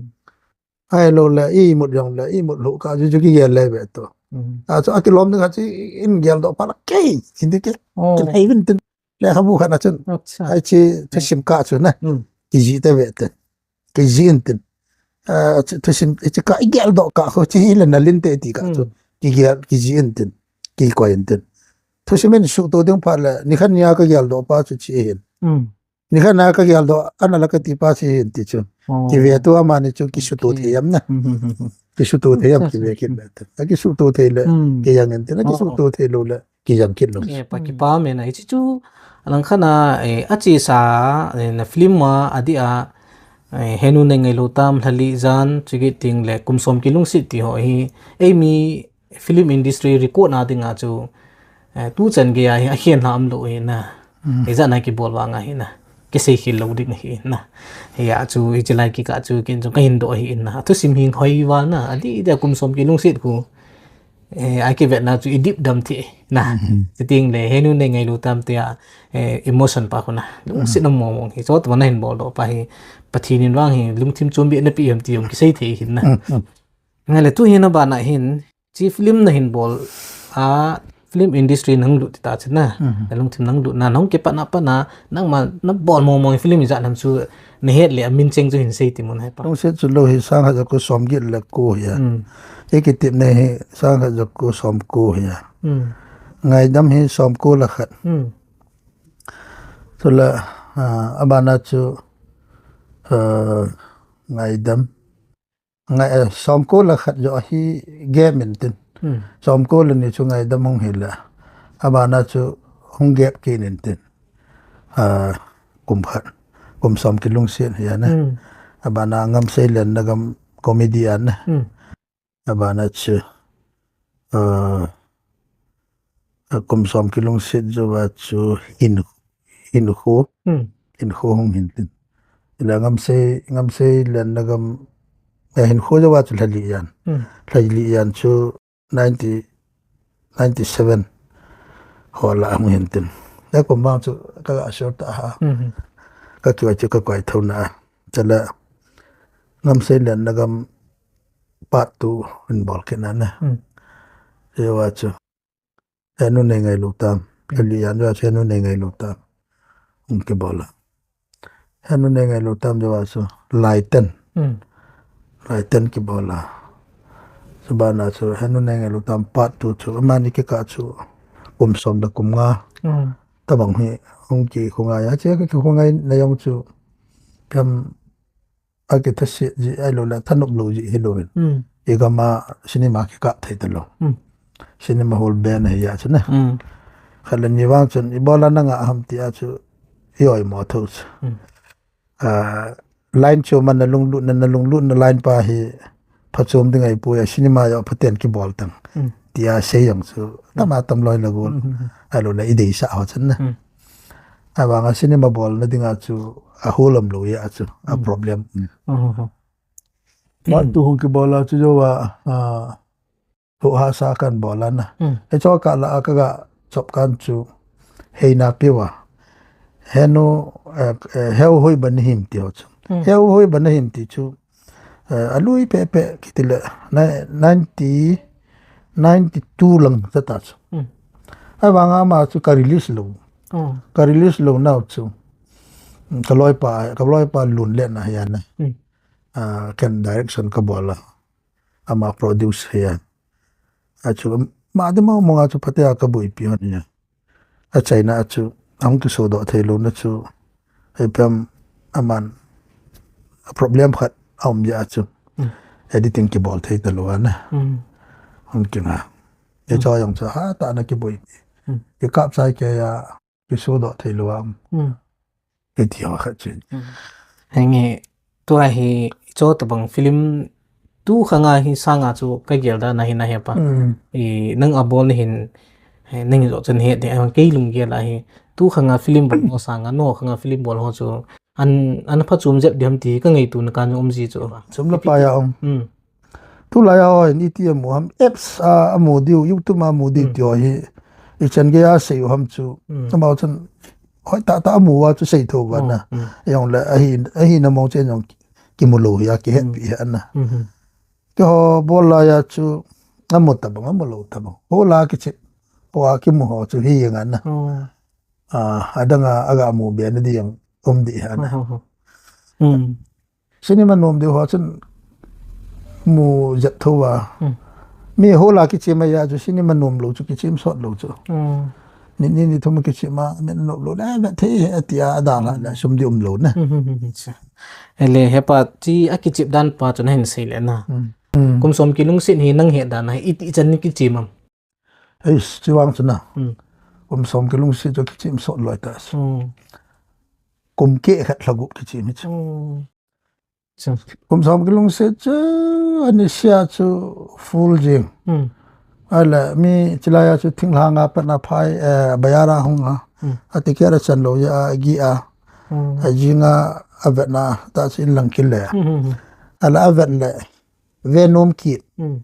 Ai lo le, i mut jong le, i mut lo ka, chu chu ki gel le ve tu. Hmm. A chu a ki lom ni ka chi, in gel do pa la kei, in di ke, Oh. kin hei vin tin. Le kha bu khat na chun. Acha. Ai chi, thusim ka chu na. Hmm. Ki ji te ve te. Ki ji in tin. Ah, chu, thusim, chi ka i gel do ka khu chi hi le na lin te ti ka chu. Hmm. Ki gel, ki ji in tin. Ki koi in tin. Thusim in su to ding pha le, ni khan nia ka gel do pa chu chi hin. Hmm. Ni khan na ka gel do, ana la ka ti pa chi hin ti chu. Oh. Ki ve tu ama ni chu ki su to Okay. the yam na. Hmm, hmm, hmm, hmm. Kisuto thei am kive kit le. Akisuto thei le, kijang in tin. Akisuto thei lou le, kijang kit lou. Eh, pa kipa me na, hichi chu, alang khat na, eh, achesa, eh, na film a, adeh a, eh, Henu Nei Ngailou Tam, Lhali Jan, chukit ding le, Kum Som Kilungset ti ho hi, eimi film industry record na dinga chu, eh, tuchan gei a hi, akhen hlam lou hi na. Ijat na kibol vang ahi na. Kisei khel lou ding ahi na. Hia chu, hichi lai kikah chu, ken chu kahin doh ahi na. Athusim hi hoi val na, adeh deh a Kum Som Kilungset khu. Eh, akivet na chu idip dam thei na. Chuteng le, Henu Nei Ngailou Tam tia, eh, emotion pa khu na. Lungset na mong mong hi. Chutobang nahin bol doh pa hi. Pathen in vang hi, lungthim chombi na pi ham ti jong kisei thei hin na. Ngai le tu hin abana hin, chi film nahin bol a, film industry nang lut ti ta chu na. Na lungthim nang lut na, nang kipat na pa na, nangma na bol mong mong film ijat ham chu, nahet le amin cheng chu hin sei ti mun hai pa. Lungset chu lou hi sang khat ja ko som get le ko hi a. Ikitep na hi sang khat ja ko som ko hi a. Ngaidam hi som ko le khat. Chule, ah, abana chu, ah, Ngaidam. Ngai, eh, som ko le khat jo hi gap in tin. Som ko le ni chu Ngaidam hung hi le. Abana chu hung gap kit in tin. Ah, kum khat. Kum Som Kilungset hi a na. Abana Ngamsei Lian na Gam comedy a na. Abana chu, ah, Kum Som Kilungset jou a chu hin, hin khu. Hin khu hung hin tin. Ila Ngamsei, Ngamsei Lian na Gam, eh, hin khu jou a chu Lhali Jan. Lhali Jan chu ninety, ninety seven. Ho la hung hin tin. Ya kum bang chu ka ga sure ta ha. Ka kiwa chu ka koi thou na. Chule Ngamsei Lian na Gam part two in bol kit na na. Jou a chu. Henu Nei Ngailou Tam. Lhali Jan jou a chu Henu Nei Ngailou Tam. Hung kibol a. Henu Nei Ngailou Tam jou a chu Laiten. Laiten kibol a. Chubana chu Henu Nei Ngailou Tam part two chu. Amani kikah chu kum som le kum nga. Tabang hi hung kikhongai a. Che kikhongai na jong chu. Kam akithaset ji ahilou le, thanop lou ji hilou in. Igam a cinema kikap thei talou. Cinema hall ban ahi a chu na. Khat le ni vang chun, ibola nanga ham ti a chu, i oimo thou chu. Ah, line chu man na lunglutna, na lunglutna line pa hi phachom ding ahipoi a, cinema jong phaten kibol tang. Tia sei jong chu, tama tam loi le gol. Ahilou le, i deisah ho chun na. Avang a cinema bolna dinga chu a hall umlou a chu a problem. Part two hung kibol a chu jou a, a, ho hahsa kan bol a na. Hicho kah la a ka ga chop kan chu Heina Piu a. Henu, eh, eh, Heu Hoi Ba Nahim ti ho chu. Heu Hoi Ba Nahim ti chu. Eh, alui pehpeh kiti le, ni-, ninety, ninety two lang ta ta chu. Ahivang a ama chu ka release lou. Ka release lou nau chu. Ka loipa, ka loipa lunglet na ahi a na. Ah, ken direction ka bol a. Ama produce ahi a. Achu, ama ding mong mong a chu phatea ka boipi hon ahi a. Achaina a chu, ahung kisodoh theilouna chu, ipiam aman, a problem khat aum jeh a chu, editing kibol thei talou a na. Hung kinga. Hicho jong chu, hatah a na kiboi. Kikap chai kei a, kisodoh theilou a. Kiti ho khat chu. Henge, tua hi, hicho tabang film tu khanga hi sanga chu ka gel dan ahi na hepa. I nang a bol na hin, eh, nang hi jo chan he de, ah, kei lunggel ahi. Tu khanga film bol ho sanga, no khanga film bol ho chu. An, an phachom jep ding ham ti ka ngaito na ka um ji chu. Chom la pa ya um. Tulai a hoi, ni ti amu ham, apps a, amu diu, YouTube a amu diu ti ho hi. I chan gei a sei u ham chu. Amau chan, hoi tah tah amu a chu sei thou va na. Jong le, ahi, ahi na mong chen jong kimu lou hi a, kihetpi hi a na. Keiho bol lai a chu, amu tabang, amu lou tabang. Ho la kichep, ho a kimu ho chu hi jeng a na. Ah, adang a, aga mu be na di jong um di hi a na. Cinema nom diu ho chun mu jep thou va. Mi ho la kichep a ya chu cinema nom lou chu kichep sot lou chu. Ni, ni, ni thum kichep a, mi nom lou le, mi thei he tia adang la, la sum di um lou na. Ele hepa ti a kichep dan pa chu na hin sei le na. Hmm. Kum som kilungset hi nang het dan a hi iti chan ni kichem am? Ei, chuvang chu na. Hmm. Kum som kilungset chu kichem sot loi ta. Hmm. Kum keh khat lha gup kichem hi chu. Hmm. Kum som kilungset chu, ani sia chu full jing. Hmm. Ahile, mi chilai a chu thinglhang a pat na phai, eh, bazar a hung a. Hmm. Ati keh a chan lou a, a gi a. Hmm. A jing a, a vet na, ta chu in lang kile. Hmm, hmm, hmm. Ahile, a vet le, ve nom kit. Hmm.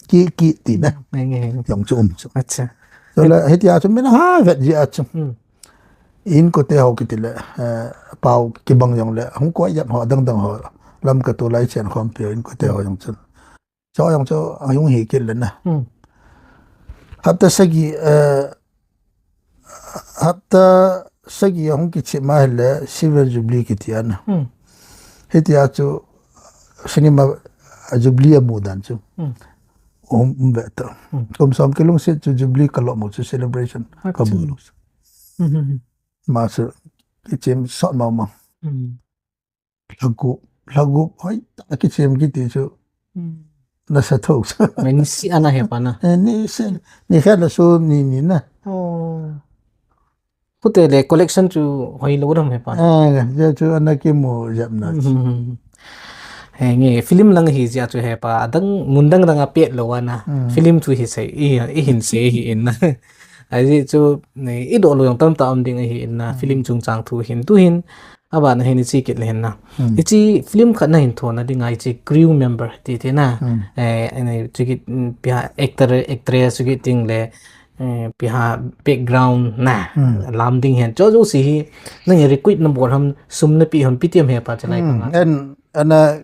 Kit, kit ti na. Hmm, nge, nge, nge. Jong chu um chu. Acha. Chule, hitia chu min ha vet ji a chu. Hmm. Inkote ho kiti le, eh, pau kibang jong le, hung koi jep ho, dang dang ho, lam ka tu lai chen khom pio, inkote ho jong chun. Cho jong cho, a jong hi kit le na. Hmm. Hapta sagi, eh, hapta sagi a hung kichim a hile, Silver Jubilee kiti a na. Hmm. Hitia chu, cinema, a Jubilee a mu dan chu. Hmm. Um, um ve ta. Hmm. Kum som kilungset chu Jubilee ka lo mu chu celebration ka mu lo. Hmm, hmm, hmm. Ma chu kichim sot ma ma. Hmm. Lha gup, lha gup, hoi, ta kichim kiti chu. Hmm. Na sa tho. Mai ni si ana he pa na. Eh, ni si, ni khat la su ni ni na. Oh. Hute le collection chu hoi lo dam he pa. Eh, je chu ana kimu jep na. Hmm, hmm, hmm. He nge, film lang hi jia chu he pa, adang mun dang dang a pet lo ana. Hmm. Film chu hi sei, i, i hin sei hi in na. Aji chu, ni, i do lo jong tam ta um ding hi in na. Hmm. Film chungchang thu hin, tu hin, a ban hin i chi kit le hin na. Hmm. I chi film khat na hin tho na ding a, i chi crew member ti ti na. Hmm. Eh, ani chu kit, mm, pia actor, actress chu kit ding le, eh, pia background na. Hmm. Lam ding hen. Cho jo si hi, nang recruit na bol ham, sum na pi ham, pi tiam he pa chalai Hmm. pa nga. En, ana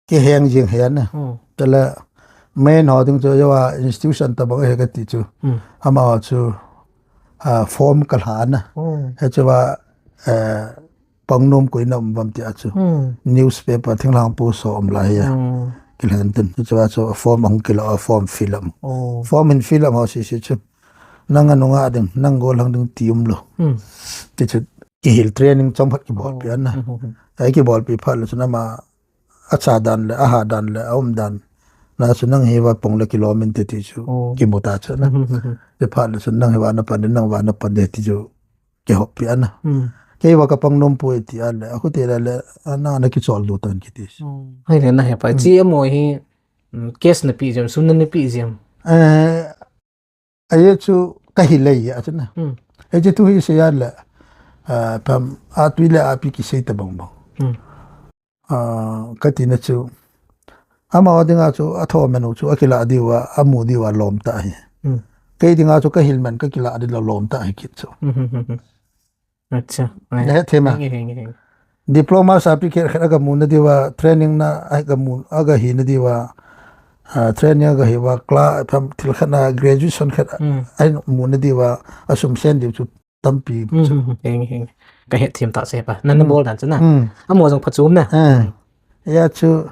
kiheng jing he na. Hmm. Tala main ho ding chu jo a institution ta bang he ka ti chu. Hmm. Ama ho chu, ah, form ka lha na. Hmm. He chu a, eh, pangnom koi na um bam ti a chu. Hmm. Newspaper thinglhang post ho um lai a. Hmm. Kilhen tin. Chu a chu form ahung kila, form fill up. Oh. Form in fill up ho si si chu. Nang a nunga ding, nang gollhang ding ti um lo. Hmm. Ti chu kihil training chom khat kibol pi ana. Hmm, hmm, hmm. Ai kibol pi phat le chu na ma a cha dan le, a ha dan le, a um dan. Na chu nang hi va pong le kilom in te ti chu. Oh. Kimu ta chu na. Hmm, hmm, hmm, hmm. Te phat le chu nang hi va na pan de, nang va na pan de ti chu. Kihop pi ana. Hmm. Kei va ka pangnom poi ti a le, a khu te le le, a na na kichol lut tan kiti. Hmm. Hai le na he pa. Hmm. Chi amo hi, mm, cash na pi jam, sum na na pi jam. Eh, aye chu ka hi lei a chu na. Hmm. Aye chu tu hi sei a le, ah, pam, a tui le a pi kisei ta bang bang. Hmm. Ah, ka ti na chu. Ama ding a chu, a tho menu chu, a kila diu a, a mu diu a lom ta hi. Hmm. Kei ding a chu, ka hil man, ka kila di lo lom ta hi kit chu. Hmm, hmm, hmm, hmm. Acha. Na he thim a. Nge, nge, nge. Diploma certificate khat a ka mu na diu a, training na a ka mu, a ka hi na diu a, ah, training a ka hi va, class, pam, thil khat na graduation khat a, Hmm. a mu na diu a, a sum sen diu chu tampi Hmm, chu. Hmm, hmm. Heng, heng. Ka het thim ta se pa. Nan na Hmm. bol dan chu na. Hmm. Amo jong pha chum na. Ah. Ya chu,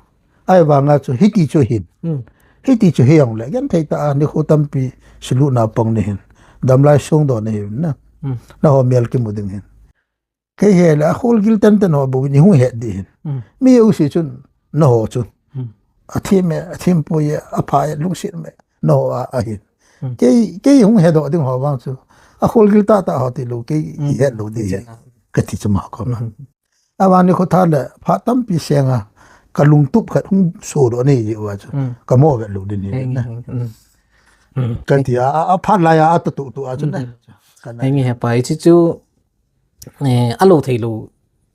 ai vang a chu, hiti chu hin. Hmm. Hiti chu hi jong le, gen thei ta a, ni khu tampi, sulu na pang ni hin. Damlai sung do ni hin na. Hmm. Na ho mial kimu ding hin. Kei he le, a khol gil ten ten ho bu ni hu het di hin. Hmm. Mi u si chun, na ho chu. Hmm. A thim e, a thim poi e, a pha e, lungsit me. Na ho a, a hin. Hmm. Kei, kei hung he do ding ho vang chu. A khol gil ta ta ho ti lo, kei Hmm. het lo di Hmm. hin. Ka ti chu ma ko ma. Hmm. A vang ni khu tha le, pha tampi seng a, ka lungtup khat hung so do ni ji wa chu. Hmm. Ka mo ve lo di ni Heng, na. Heng, hmm. Hmm. Ka ti a, a, a pha lai a, a ta tu tu a chu na. Hmm. Ka na. Heng he pa, i chi chu, eh, a lo thei lo.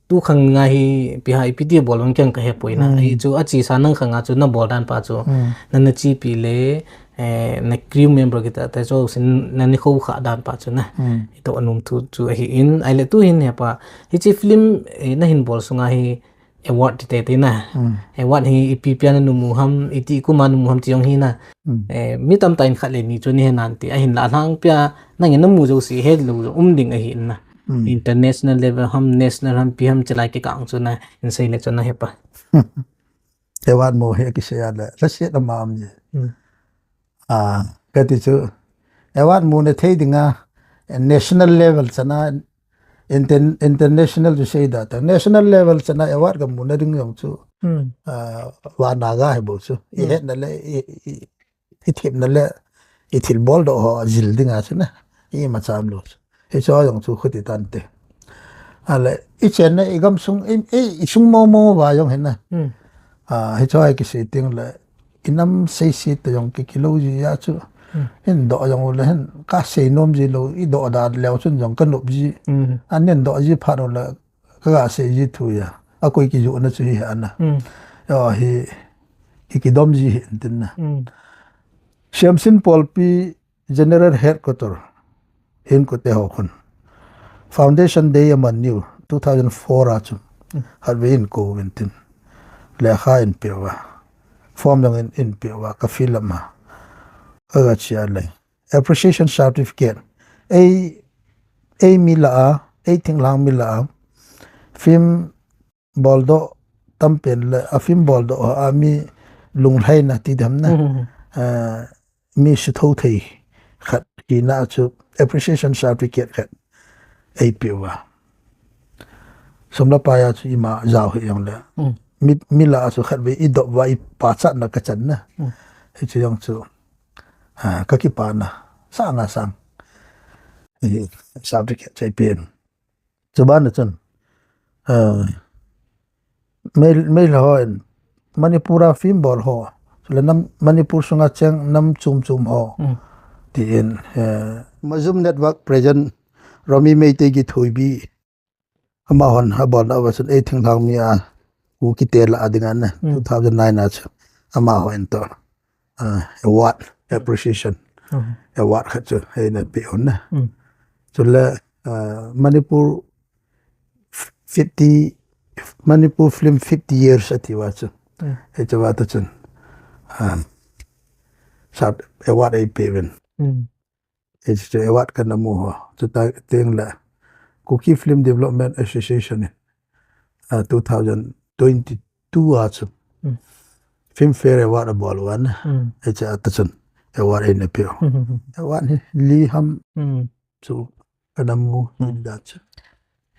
Tu khang nga hi pi ha ipi ti bol bang keng ka he poi na. Hmm. Hi chu a chi sa nang khang a chu na bol dan pa chu. Hmm. Na na chi pi le, eh, na crew member kita te chu sin na ni kho kha dan pa chu na. Hmm. I to anum thu chu ahi in. Ai le tu hin he pa. Hi chi film, eh, na hin bol sunga hi award ti te te na. Hmm. Award hi ipi pia na numu ham, iti kuma numu ham ti jong hi na. Hmm. Eh, mi tam ta in khat le ni chu ni he nan ti. A hin la lang pia, nang in na mu jo si he lo jo um ding ahi in na. Hmm. International level ham, national ham, pi ham, chilai kikang chu na, in sei le chu na he pa. Award mo he kisei a le, la se la ma am ye. Hmm. Ah, ka ti chu, award mo na thei ding a, national level chana, inter-, international chu sei da ta. National level chana award ka mu na ding jong chu, Hmm. Ah, vana ga hi bou chu. I Hmm. hetna le, i, i, i themna le, i thilbol doh ho jil dinga chu na. Ima cha umlou chu. Hichu jong chu khuti tante. Ale, i chenna, i gamsung, i, i, i sung momo uva jong hi na. Hmm. Ah, hichu a kisei teng le, i nam seise toh jong kikilou ji a chu. Hmm. Hin doh jong u le hin, ka sei nom ji lou, i doh da leu chun jong ka nop ji. Hmm. Anin doh ji phat u le, ka ga sei ji thu a. A koi kijoh na chu hi a na. Hmm. Yo, hi, i kidom ji hi tin na. Hmm. Siamsin Pawlpi General Headquarter, hin kote ho khun. Foundation Day aman niu, two thousand four a chu. Hmm. Khatvei in kou vin tin. Lekha in pe uva. Form jong in, in pe uva, ka fill up ma. Ka ga chia le. Appreciation certificate. Ei, ei mi lah a, ei thinglhang mi lah a. Film bol doh tampen le, a film bol doh a mi lunglhaina ti dam na. Hmm. Ah, mi sutho thei khat hina chu appreciation certificate khat ei pe uva. Sum le pai a chu ima jao hi jong le. Hmm. Mi, mi lah a chu khatvei i doh uva i pachatna ka chan na. Hmm. Hichu jong chu, ah, ka kipana. Sang a sang. Hi certificate chu ei pen. Chuban a chun, ah, mei, meilhei ho in Manipur a film bol ho. Chule nam, Manipur sunga cheng nam chom chom ho. Hmm. Tin, eh, Mazum Network President Romi Meitei Kithoibi. Amahon abolna uva chun ei thinglhang mi a Kuki te lah a dinga na, Hmm. two thousand nine a chu. Amahon toh, ah, award, appreciation. Hmm. Award khat chu, ei na pe un na. Hmm. Chule, ah, Manipur fifty, Manipur film fifty years ati uva chu. Hmm. Hichu uva toh chun. Ah, sat award ei pe uvin. Hmm. Hichu award ka na mu ho. Chuti teng le Kuki Film Development Association in, ah, two thousand twenty-two a chu. Hmm. Filmfare Award abol uva na. Hmm. Hichu a toh chun award ei na pe u. Hmm, hmm, hmm. Award hi li ham Hmm. chu ka na mu Hmm. dan chu.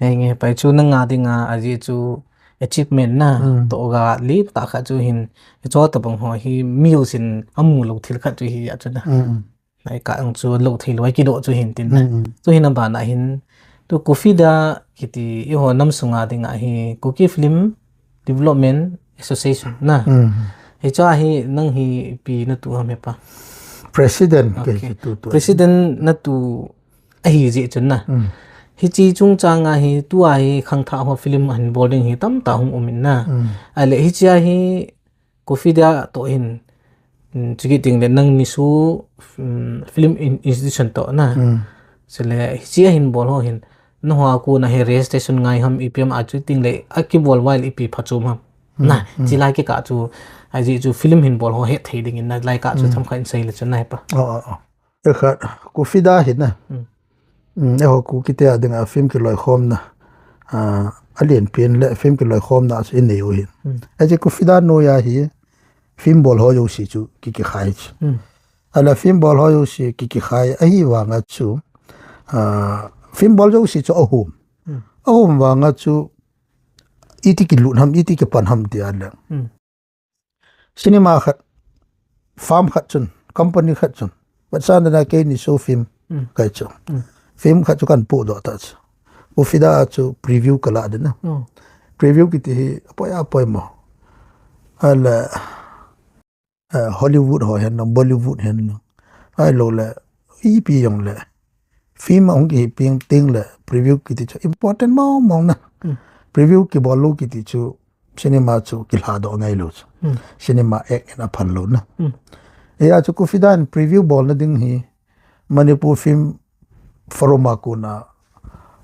Henge, pai chu nang a dinga ajeh chu achievement na Hmm. toh ga li tah khat chu hin, hichu tabang ho hi mi jousen amu lou thil khat chu hi a chu na. Hmm. Lai ka ang chu lou thei lou, kidoh chu hin tin na. Mm, mm. Chu hin a ban a hin, tu KUFIDA kiti eiho nam sunga dinga hi, Kuki Film Development Association na. Mm. Hichu a hi nang hi ipi na tu ham hepa? President Okay. kei tu tu. President na tu ahi jeh chun na. Mm. Hiche chungchang a hi, tu a hi khangthah ho film ahin bol ding hi tamtah hung um in na. Mm. Ale hiche a hi, KUFIDA toh hin, mm, chukit teng le nang NISU, mm, Film In-, Institution toh na. Mm. Chule, hiche a hin bol ho hin, nangho a kona hi registration ngai ham, ipi ham a chukit teng le, akibol uva le ipi phachom ham. Mm, Na, mm. Chulai kikah chu, ajeh chu film hin bol ho hetthei dingin na, lai kah chu Mm. themkhat in sei le chun na hepa. Oh, oh, oh. Ekhat, KUFIDA hi na. Hmm. Hmm, eiho Kuki te a dinga film kiloikhomna. Ah, alen pen le film kiloikhomna chu inei u hin. Hmm. Ajeh KUFIDA noiya hi film bol ho jouse chu ki, kikhai chu. Hmm. Ale film bol ho jouse ki, kikhai ahivanga chu. Ah, film bol jouse chu ahom. Hmm. Ahom vanga chu iti kilut ham, iti kipan ham ti a le. Hmm. Cinema khat, firm khat chun, company khat chun. Vetsahna a kei NISU film Mm. kei chu. Mm. Film khat chu kahin podoh ta chu. KUFIDA chu preview kalah ding na. Mm. Preview kiti hi apoi apoi mo. Ale, eh, Hollywood ho hen lang, Bollywood hen lang. Ahilou le, ipi jong le. Film ahung kihi peng teng le, preview kiti chu important mong mong na. Mm. Preview kibol lou kiti chu, cinema chu kilhadoh ngai lou chu. Hmm. Cinema Act in aphal lou na. Hmm. Hia chu KUFIDA in preview bolna ding hi Manipur Film Forum a kona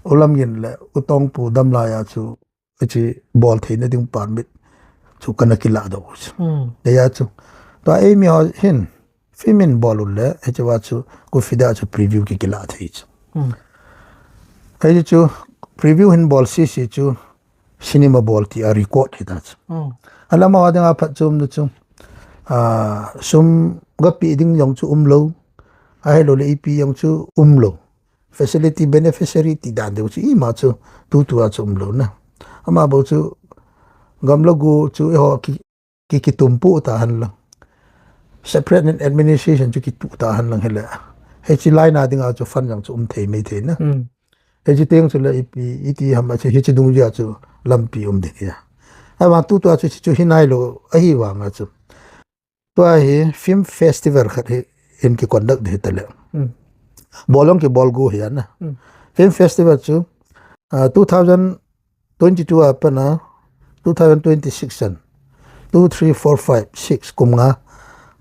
U Lamngin le U Tongpu damlai a chu hiche bol theina ding permit chu kana kiladoh u chu. Hmm. Hia chu. Tua eimi ho hin Film in bol u le, hiche a chu, KUFIDA chu preview ki, kilah thei chu. Hmm. Hiche chu, preview hin bol sese chu, cinema bol ti a record hita chu. Hmm. Alama ho dinga phatchomna chu, ah, sum ga pe ding jong chu umlou, ahilou le ipi jong chu umlou. Facility beneficiary ti dan deu chu ima chu tutu a chu umlou na. Ama bou chu Gam le go chu eiho ki, ki, kitumpu ta hen lang. Separate in administration chu kitu ta hen lang hile. Hiche line a dinga chu fund jong chu um thei mai thei na. Hiche teng chu le ipi, iti ham a chu hiche dungjui a chu lampi um ding ahi. Ahivang tutua chu, chu hi nailou, ahivanga chu. Tua hi film festival khat hi in ki conduct ding hita le. Bol jong kibol go hi ana. Film festival chu, ah, two thousand twenty-two a pat a, two thousand twenty-six chan, two, three, four, five, six, kum nga.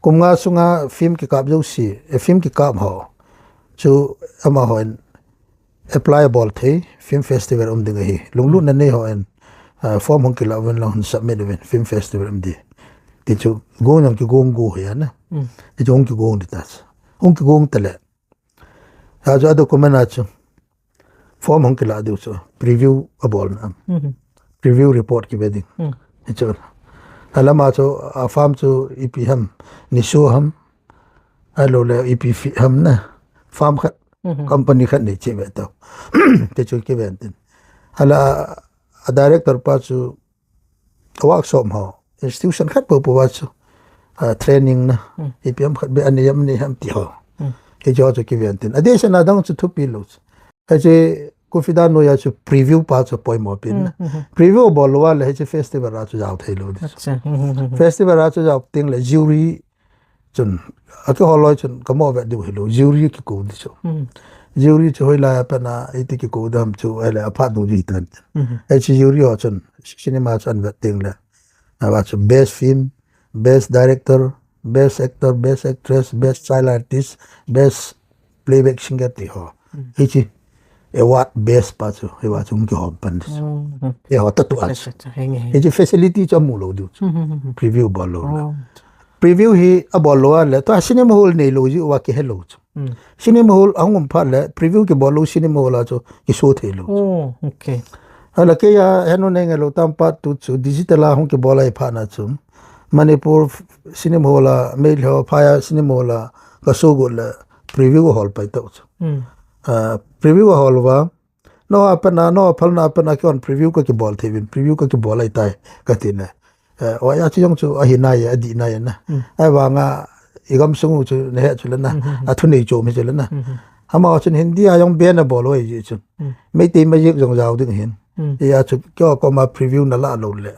Kum nga sunga film kikap jouse, eh, film kikap ho chu amahon apply bol thei, film festival um ding ahi. Lunglutna nei hon, ah, form hung kilah uvin lang hung submit uvin, film festival um ding. Ti chu, gong jong kigong go hi ana. Ti chu hung kigong ding ta chu. Hung kigong ta le. Achu a document a chu. Form hung kilah diu chu. Preview a bol na. Preview report kive ding. Ti chu. Alama chu, a farm chu ipi ham. Niso ham. Ahilou le ipi fi ham na. Farm khat. Company khat nei che ve tau. Ti chu kiven tin. Hala a director pa chu workshop ho. Institution khat po po va chu. Ah, training na. Ipi ham khat be ani ham ni ham ti ho. Ti chu chu kiven tin. Adeh se na dang chu thupi lou chu. Hiche Kufida noi a chu preview pa chu poimo pen na. Preview bol lou a le hiche festival a chu jao thei lou ding. Festival a chu jao teng le jury chun, akihol loi chun, kamo ve diu hilou, jury kikou ding chu. Jury chu hoilai a pat a, iti kikou dam chu, ahile aphat dungjui tan. Hiche jury ho chun, cinema chu an vet teng le. Ava chu best film, best director, best actor, best actress, best child artist, best playback singer ti ho. Hiche award best pa chu, hiva chu hung kihom pan ding chu. Eiho tah tua chu. Hiche facility chu amu lou diu chu. Preview bol lou le. Preview hi abol lou a le, tua cinema hall nei lou jeh uva kihe lou chu. Cinema hall ahung um phat le, preview kibol lou cinema hall a chu kiso thei lou chu. Ahile keiya henu nei ngai lou tam pa tu chu digital a hung kibol ahi phat na chu. Manipur cinema hall a, Meitei ho phai a cinema hall a, kaso got le, preview ahol pai tau chu. Ah, preview ahol uva, no a pat na, no a phalna a pat na kihon preview kakibol thei uvin, preview kakibol ahi tai, kati le. Eh, o ya chu jong chu ahi nai, adih nai na. Ahivanga, igam sung u chu nahe chu le na. Athunei chom hi chu le na. Amaho chun Hindi a jong ban abol u ahi jeh chun. Meitei Magic jong jao ding hin. Hia chu keiho koma preview nalah lou le.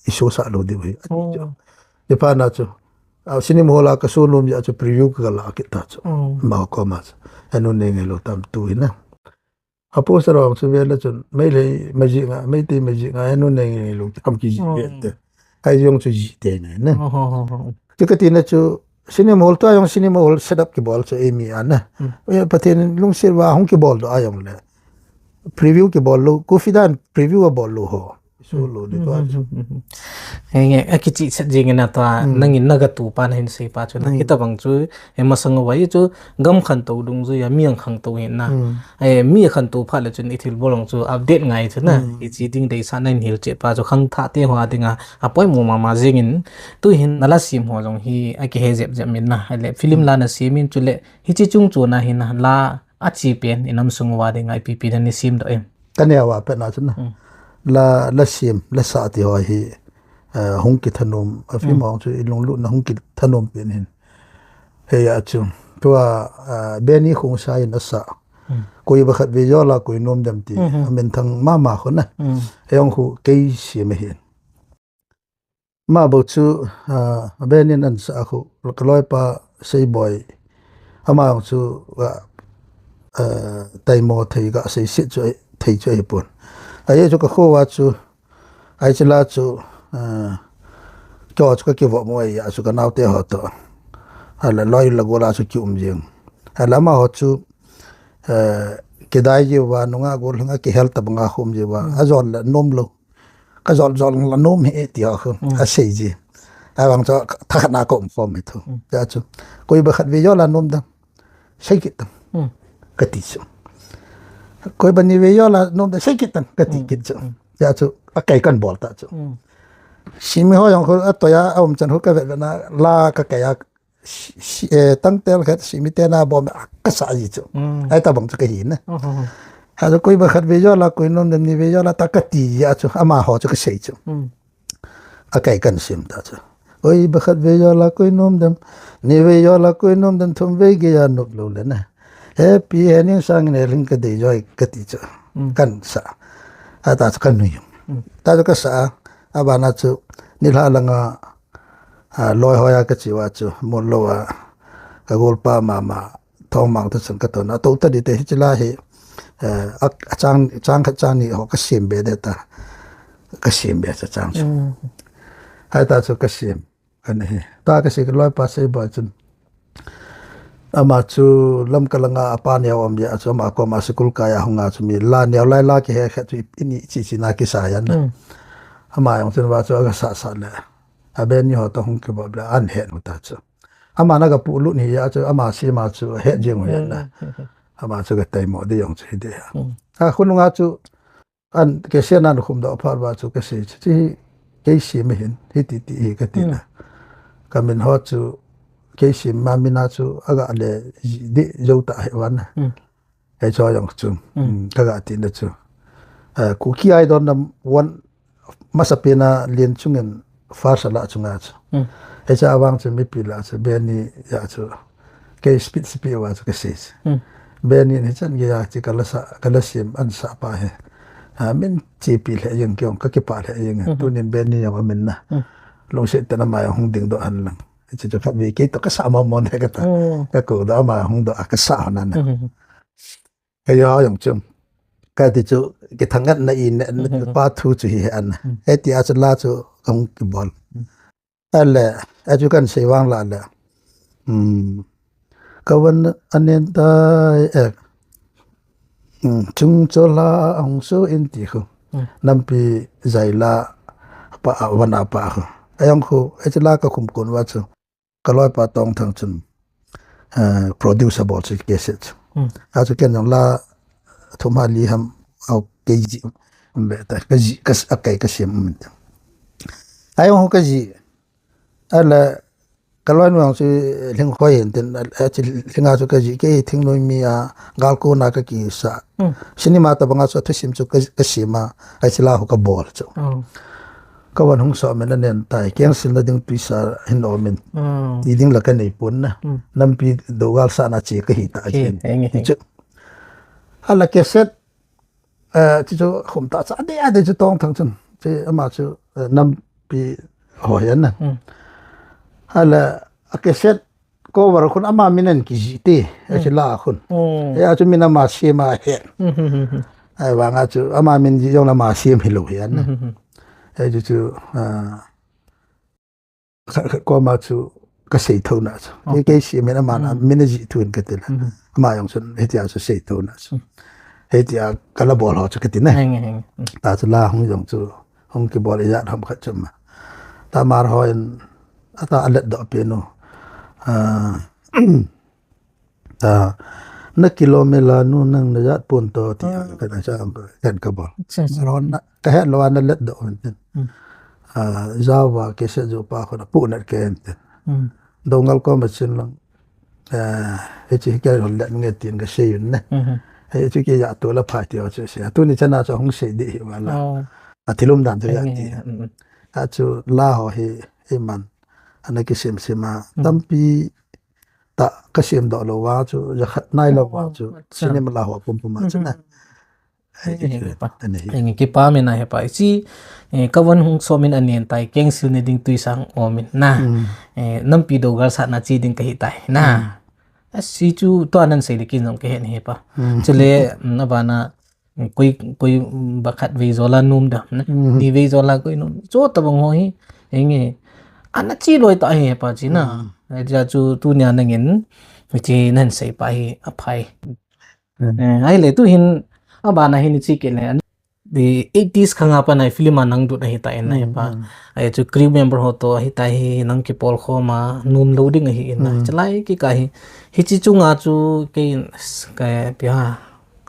Iso sah lou diu ahi. Ti phat na chu. A, cinema hall a kaso nom jeh a chu preview kalah kit ta chu. Amaho koma chu. Henu nei ngai lou tam tu hi na. A poster ho chu ve le chun, Meitei Magic nga, Meitei Magic nga, henu nei ngai lou tam kijih ve te. Ahi jong chu jih tei nai na. Chu kati na chu, cinema hall tua jong cinema hall set up kibol chu eimi a na. Pathen lungset uva hung kibol doh a jong le. Preview kibol lou, Kufida in preview abol lou ho. Solo ding tua chu. Henge, akichih chet jing in atua, nangin nagatupa nahin sei pa chu na. Hitabang chu, eh, masang uva hi chu, gam khantou dungjui a, mi ahung khantou hin na. Eh, mi akhantou phat le chun ithilbol jong chu, update ngai chu na. Hiche ding deisah nahin hilchet pa chu, khangthah te ho a dinga, apoimo mama jing in, tuhin nala sem ho jong hi, akihe jep jep min na. Ahile, film la nasem in chule, hiche chung chon a hin na, la, ache pen, inam sung uva dinga ipi ipi nahin sem doh em? Kaneo a pat na chu na. La, la sem, la sah ti ho hi, eh, hung kithanom, a film ho chu ilunglutna hung kithanom pen hin. Hia chu, tua, ah, Benny Khongsai in asah. Koi ba khat ve jola koi nom dem ti, amin thang mama khu na. Hijong khu kei sem ahin. Ama bou chu, ah, Benny in ansah khu, kaloipa Seiboi. Ama jong chu, ah, ah, taimo thei gasei set chu, thei chu ahipon. Ajeh chu kakho uva chu, ahi chula chu, ah, keiho chu kakivop mo ahi a chu kanaote ho toh. Ahile loi le gol a chu kium jing. Ahile amaho chu, ah, kidai jiuva, nungah gollhang a kihel tabanga khu um jiuva. Ajol le nom lou. Kajol jol la nom hi e ti ho khu. Asei ji. Ahivang chu thakhat na kaum khom hi thu. Tia chu. Koi ba khat ve jola nom dem. Sei kit tan. Kati chu. Koi ba ni ve jola nom dem. Sei kit tan. Kati kit chu. Tia chu. Akai kan bol ta chu. Simi ho jong khu atoiya, aum chan khu kavet vet na la kakai a si, si, eh, tangtel khat simi te na bom a kasa ji chu. Ahi tabang chu kahi na. Achu koi ba khat vei jola koi nom dem, ni vei jola ta kati a chu, amaho chu kasei chu. Hmm. Akai kan sim ta chu. Koi ba khat vei jola koi nom dem, ni vei jola koi nom dem, thum vei geiya nop lou le na. Happy he ning sang ne ling kadei joi kati chu. Hmm. Kan sa. Ata chu kanui. Hmm. Ta chu kasa. Abana chu nilhah langa, a, loi hoiya kache uva chu, mun lou a, kagolpa mama, thongmang ta chun katon. Ato ta di te hiche la hi, eh, a, achang, chang khat chang ni ho kasem be de ta. Kasem be cha chang chu. Hmm. Hita chu kasem. Kani hi. Ta kasei kaloipa Seiboi chun. Ama chu Lamka langa apa neo um jeh a chu ama koma school kaiya hunga chu mi la neo lai la kihe khat chu ini chi chi na kisa yan na. Hmm. Ama jong chun va chu aga sa sa le. A Benny ho toh hung kibol le an het u ta chu. Ama na kapu lut hi a chu ama sema chu het jeng u yan na. Hmm. Ama chu kataimo di jong chu hi de. Hmm. A khun nga chu An, cassette nan khum doh phat uva chu kasei chu, "Hiche hi kei sem ahin, hiti ti hi," kati na. Hmm. Kamin ho chu kei sem ma mina chu aga le ji di jou ta hi uva na. Hmm. Hiche jong chu, hmm, hmm, kaga ti na chu. Eh, Kuki Idol nam one masapen a Lienchungin first a la chunga chu. Hmm. Hiche a vang chu mipi lah chu, Benny a chu. Kei speed speed uva chu kasei chu. Hmm. Benny in hichan geiya chu kala sa, kala sem an sa pa hi. A, min chepi lheh jeng kei jong kakipah lheh jeng. Hmm. Tunin Benny jong amin na. Hmm. Lungset tah in ama jong hung ding doh hen lang. Hiche chu khatvei kei toh kasa mo mo ne kata. Hmm. Kakou doh ama hung doh a kasa hon na. Hmm. Kei jong chu. Kati chu, kithang ngat na in, na, na, mhm, pa thu chu hi he an. Hmm. Hiti a chu la chu kahung kibol. Hmm. Ale, a chu kan sei vang la le. Hmm. Kavan anen tai e. Hmm. Chung cho la ahung so in ti khu. Hmm. Nampi jai la pa a van a pa khu. Ayang khu, a chu la kakhum kon uva chu. Kaloipa Tongthang chun, eh, produce abol chu cassette chu. Hmm. A chu ken jong la thum ha li ham au kei ji um be ta, ka ji, ka s-, akai kasem um ta. Ayang khu kaji, ala kaloinu jong chu Lhingkhoi hin tin, a, a chu Lhinga chu kaji, kei Thingnoi mi a, Galkona kakisa. Hmm. Cinema tabanga chu thusim chu ka, kasem a, hiche la khu kabol chu. Oh. Kavan hung som in anen tai, kengsilna ding tuisa hin um in. Hmm. Ti ding la kanei pon na. Hmm. Nampi dogal sahna che kahi ta. He, chen. Henge, henge. Chu. Ala cassette, eh, chu chu khum ta cha de, a de chu Tongthang chun. Chu ama chu, eh, nampi ho hian na. Hmm. Ala a cassette cover khun ama min an kijih te, hmm, hiche la khun. Hmm. Hia chu min ama sem a he. Hmm, hmm, hmm, hmm. Ahivanga chu ama min jih jong le ama sem hilou hian. Hmm, hmm, hmm. Hichu chu, ah, khat, khat koma chu kasei thou na chu. Okay. Kei, kei sem in ama, hmm, min ajih thu in kati la. Hmm. Ama jong chun hitia chu sei thou na chu. Hmm. Hitia kala bol ho chu kati na. Henge, henge. Hmm. Ta chu la hung jong chu. Hung kibol ijat ham khat chu ma. Tamar hon, ata alet doh pen u. Ah, ta, na kilom e la nu nang najat pon to ti, ah, kana cha ang ko, ken kabol. Acha, acha. Mar hon na, kahet lou a nalet doh un tin. Hmm. Ah, Java cassette jo pa khu napu nat kei in tin. Hmm. Dongal koma chun lang. Eh, hiche hi kei hon let nge tin kasei un ne. Mhm. Hichu kei ja tu la phai ti ho chu sei. Tuni chana chu hung sei di hi uva la. Oh. A thil umdan chu ja ti. Henge, henge, mm, mm. A chu la ho hi, hi man. Ana kisem sem a. Mm. Tampi tah kasem doh lou va chu, ja khat nai lou va chu. Oh, acha. Cinema la ho pum pum a chu na. Mhm. Henge, henge pa. Henge, kipa min a he pa. Hiche, eh, kavan hung som in anen tai, kengsilna ding tuisa um in na. Hmm. Eh, nampi dogal sahna che ding kahi tai na. Hmm. Hichu tua nan sei le kin jong kahe nahi pa. Hmm. Chule, mm, abana, mm, koi, koi, mm, ba khat vei jola nom dem na. Hmm. Ni vei jola koi nom. Chu tabang ho hi, henge. Ana che loi ta hi pa chi na. Hmm. Hijeh chu tunia nangin, hiche nan sei pa hi aphai. Hmm. Eh, ahile tuhin, abana hin ichi kit le, an, the eighties khanga pat a film a nang dut ahi ta in na, hmm, pa. Hmm. Ahi chu crew member ho to ahi ta hi nang kipol khom a, nom lou ding ahi in na. Hmm. Chulai kikah hi, hiche chunga chu kei in, s-, ka, pia,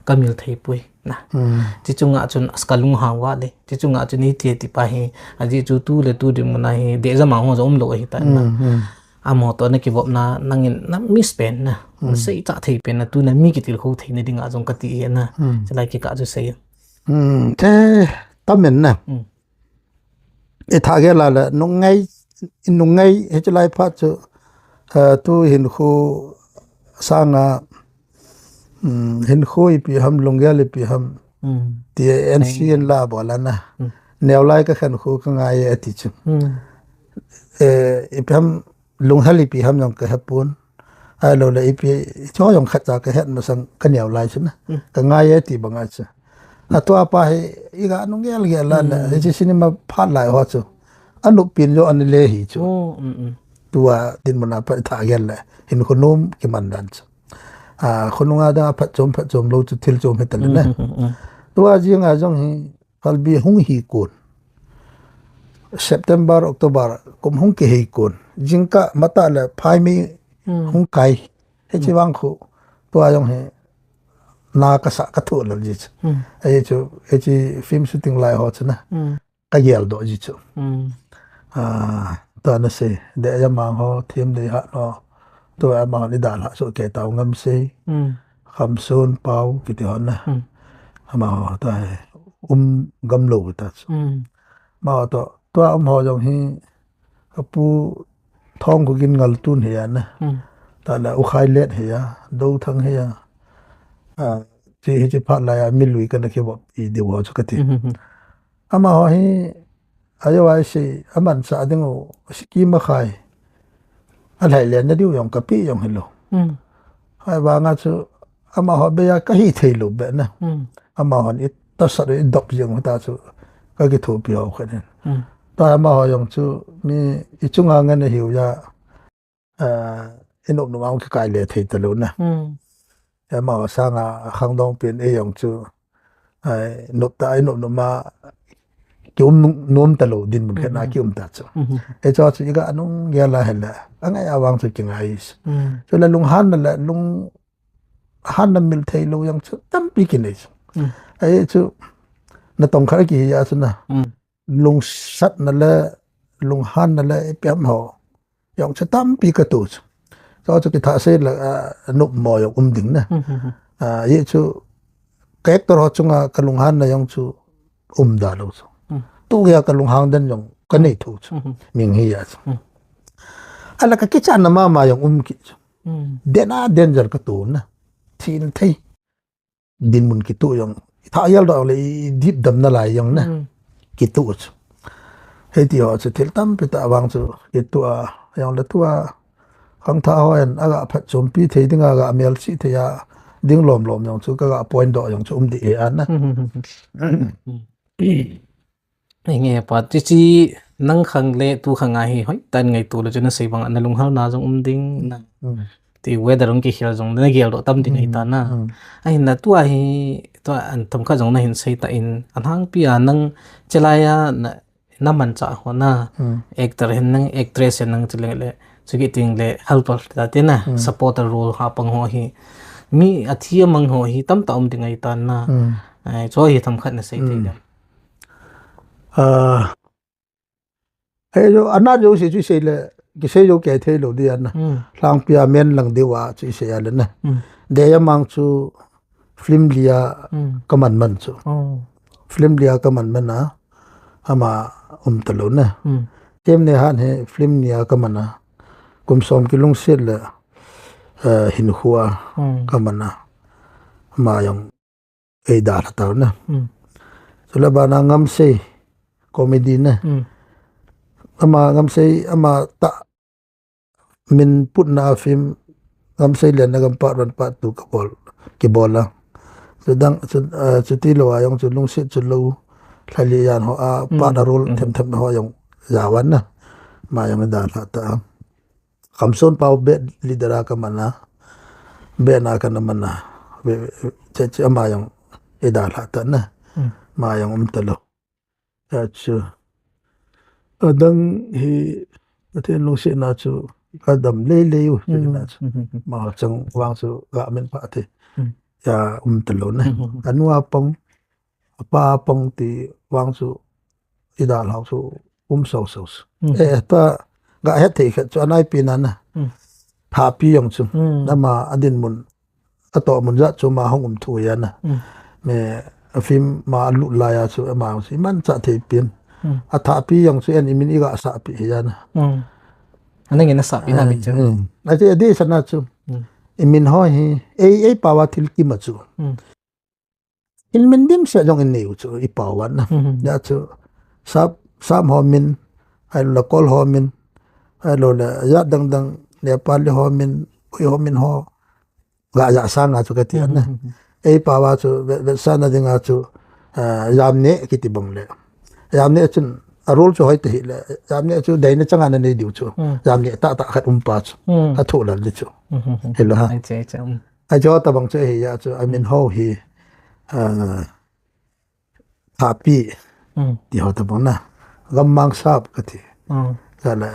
kamil thei poi na. Hmm. Hiche chunga chun as kalung hang uva le. Hiche chunga chun hiti ti pa hi, ajeh chu tu le tu ding mun a hi, deh jama ho jong um lou ahi ta in na. Hmm, hmm. Amaho to na kivop na, nangin na miss pen na. Hmm. Sei cha thei pen na tu na mi kitilkhou theina dinga jong kati e na. Hmm. Chulai kikah chu sei. Hmm, te tamen na. Hmm. I tha gel a le nungai, nungai hiche lai phat chu, eh, tu hinkho sanga, hmm, hinkho ipi ham, lunggel ipi ham. Hmm. Ti N C N la bol a na. Hmm. Neo lai ka khankho ka ngai e ati chu. Hmm. Eh, ipi ham lunghel ipi ham jong ka hepon. Ahilou le ipi, cho jong khat cha ka het masang ka neo lai chu na. Hmm. Ka ngai e ti banga chu. A tua pa hi, i ga nunggel gel a le, Hmm. hiche cinema phat lai ho chu. A nop pen jo ana le hi chu. Oh, hmm, hmm. Tua dinmun a pat i tha gel le, hinkho nom kiman dan chu. A, khonunga dinga phatchom, phatchom lou chu thil chom hita le na. Hmm, hmm, hmm, hmm. Tua jing a jong hi, Phalbi hung hi kon. September, October, kum hung kihei kon. Jingkah matah le phaimei Hmm. hung kai. Hiche Hmm. vang khu, tua jong hi, na ka sa ka thu lal ji chu. Hmm. Ahi chu, hiche film shooting lai ho chu na. Hmm. Ka gel doh ji chu. Hmm. Ah, tua na sei, Deiamang ho, Themleihat ho, tua amaho ni dalha soh kei tau Ngamsei, Hmm. Khamson, Pau, kiti ho na. Hmm. Amaho, tua hi, um gam lou ta chu. Hmm. Amaho toh, tua um ho jong hi, ka pu Thongkho Gin Ngaltun hi a na. Hmm. Tah le U Khailet hi a, Douthang hi a. Ah, chi hiche phat lai a, mi lui ka na kivop i diu ho chu ka ti. Hmm, hmm, hmm. Amaho hi, ajo ai sei, amanchah ding u, scheme a khai. A lhai le na diu jong ka pi jong hilou. Hmm. Hai vanga chu, amaho bei a ka hi thei lou be na. Hmm. Amahon i tasat u i dop jeng u ta chu, ka kithopi ho khat in. Hmm. Tua amaho jong chu, mi i chunga ngen a hiu ja, ah, i nop nop a hung kikai le thei ta lou na. Hmm. Amaho sanga khangdong pen ei jong chu, ai, nop ta, i nop nop ma, ki um nom ta lou, dinmun khat na Hmm. ki um ta chu. Hmm. Ei chu chu i ga nunggel a hile, a ngai a vang chu kingai. Hmm. Chu le lunghan na le, lunghan na mil thei lou jong chu, tampi kinei chu. Hmm. Ei chu, na tong khat kihi a chu na. Hmm. Lungsat na le, lunghan na le, ipi ham ho. Jong chu tampi ka tu chu. Chu chu kitha sei le, ah, nop mo jong um ding na. Hmm, hmm, hmm. Ah, ye chu, ka actor ho chunga ka lunghan na jong chu um da lou chu. Hmm. Tu gei a ka lunghang den jong ka nei thou chu. Hmm. Ming hi a chu. Hmm. Ala ka kichan na mama jong um kit chu. Hmm. Den a danger ka tu na. Thin thei. Dinmun kitu jong. I tha gel doh le i dip dam na lai jong na. Hmm. Kitu chu. Hiti ho chu thil tampi tah vang chu kitu a jong le tua. Khangthah ho in a ga phatchompi thei ding a ga melchih thei a ding lom lom jong chu ka ga point doh jong chu um di e a na. Hmm, hmm, hmm, hmm. Hmm. Enge pa, chuche nang khang le tu khang a hi hoitah in ngaito lou chu na sei bang a na lunghal na jong um ding na. Hmm. Ti weather hung kikhel jong na gel doh tam ding Hmm. ahi ta na. Hmm. Ahin na tua hi, tua an themkhat jong na hin sei ta in, a lhangpi a nang chelai a na, na manchah ho na. Hmm. Actor hin nang, actress hin nang chule le, chu kiti le helper ta te na, Hmm. supporter role ha pang ho hi. Mi a thi a mang ho hi tamtah um ding ahi ta na. Hmm. Ai, chu hi themkhat na sei thei Hmm. dem. Ah, hei jo, anat jo se chu sei le, kisei jo kei thei lou di a na. Hmm. Lhangpi a men lang diu a chu sei a le na. Hmm. Deiamang chu film li a Hmm. ka man man chu. Oh. Film li a ka man man a, ama um ta lou na. Hmm. Themleihat hi film li a ka man a. Kum som kilungset le, eh, hinkho a Hmm. ka man a. Ama jong ei dalha tau na. Hmm. Chule bana Ngamsei comedy na. Hmm. Ama Ngamsei, ama tah min putna a film Ngamsei le na gam part one part two ka bol, kibol a. Chu dang, chu, ah, chuti lou a jong chu Lungset Chulou, Lhali Jan ho a Hmm. part a role Hmm. them them ho jong ja wan na. Ama jong dalha ta. Khamson Pau band leader a ka man a, band a ka na man a, ve, ve, che, che, ama jong ei dalha ta na, Hmm. ama jong um ta lou. Achu. Adang hi, Pathen lungsetna chu, ka dam lei lei u, Hmm. na chu. Hmm, hmm, hmm. Ama chang vang chu, ga min pha te. Hmm. Ja um ta lou na. Hmm, hmm, hmm. Anu a pang, apa pang ti vang chu i dalhau chu um sau sau chu. Hmm. Eh, ta ga het thei khat chu anai pi na na. Hmm. Thahpi jong chu. Hmm. Ama adin mun, atoh mun jat chu ama hung um thu ahi na. Hmm. Me, a film ma alut lai a chu ama si manchah thei pen. Hmm. Athahpi jong chu en imin iga sahpi ahi na. Hmm. Anang in asahpi na mi chu. Hmm. Ati adi sana chu. Hmm. Imin ho hi, ei, ei pao a thil kima chu. Hmm. Thil min dimset jong inei u chu, ipao uva na. Mhm. Hijeh chun, sap, sap ho min, ahilou le Kol ho min, ahilou le jat dang dang, Nepali ho min, Ui ho min ho, ga ja sanga chu kati na. Mhm. Ei pao a chu, ve, vetsahna dinga chu, ah, jamneh kiti bang le. Jamneh chun, a role chu hoi tahih le, jamneh chu deina changa nanei diu chu. Mhm. Jamneh tahtah khat um pa chu. Mhm. Athu lal di chu. Mhm. Hilou ham. Ai che, ai che, um. Ajo tabang chu ahi a chu, amin ho hi, ah, Thahpi, Hmm. ti ho tabang na. Gammang sap kati. Hmm. Jale,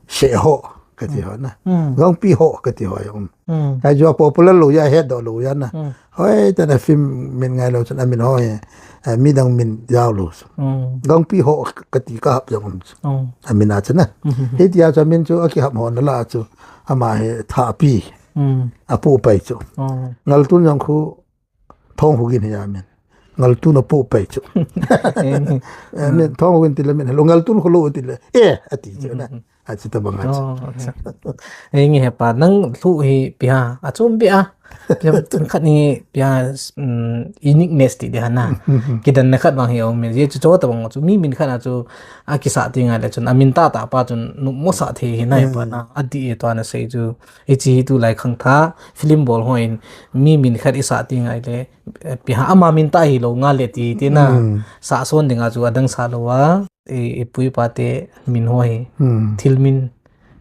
Seh ho kati ho na. Hmm. Gangpi ho kati ho jong um. Hmm. Ajo popular lou a, het doh lou a na. Hmm. Hoitah in a film min ngailou chun amin ho hi, eh, midang min jaolou. Hmm. Gangpi ho kati kahap jong um. Hmm. Amin a chu na. Hmm. Hitia chu amin chu akihap hon a la chu. Ama hi Thahpi. Hmm. Apu pai chu. Hmm. Ngaltun jong khu Thongkhogin hi amin. Ngaltun apu pai chu. Eh, min Thongkhogin tile min, hello, Ngaltun kholou tile. Eh, ati chu na. Hmm. Achu tabang achu. Oh, acha. Eh, nge hepa, nang thu hi ipi ham. Achom pi a. Ipi ham, khat ni ipi ham, um, uniqueness ti di ham na. Kidanna khat bang hi aum e. Hichu chu tabang chu. Mi min khat a chu, akisah ti ngai le chun. Amin tahtah pa chun, numo sah thei hi na hepa na. Adi e tua nasei chu. Hiche hi tulai khangthah, film bol hon, mi min khat isah ti ngai le, eh, ipi ham ama min tah hilou ngal le ti, ti na, Hmm. sah son dinga chu adang sa lou a, i, ipu ipa te min ho hi, Hmm. thil min,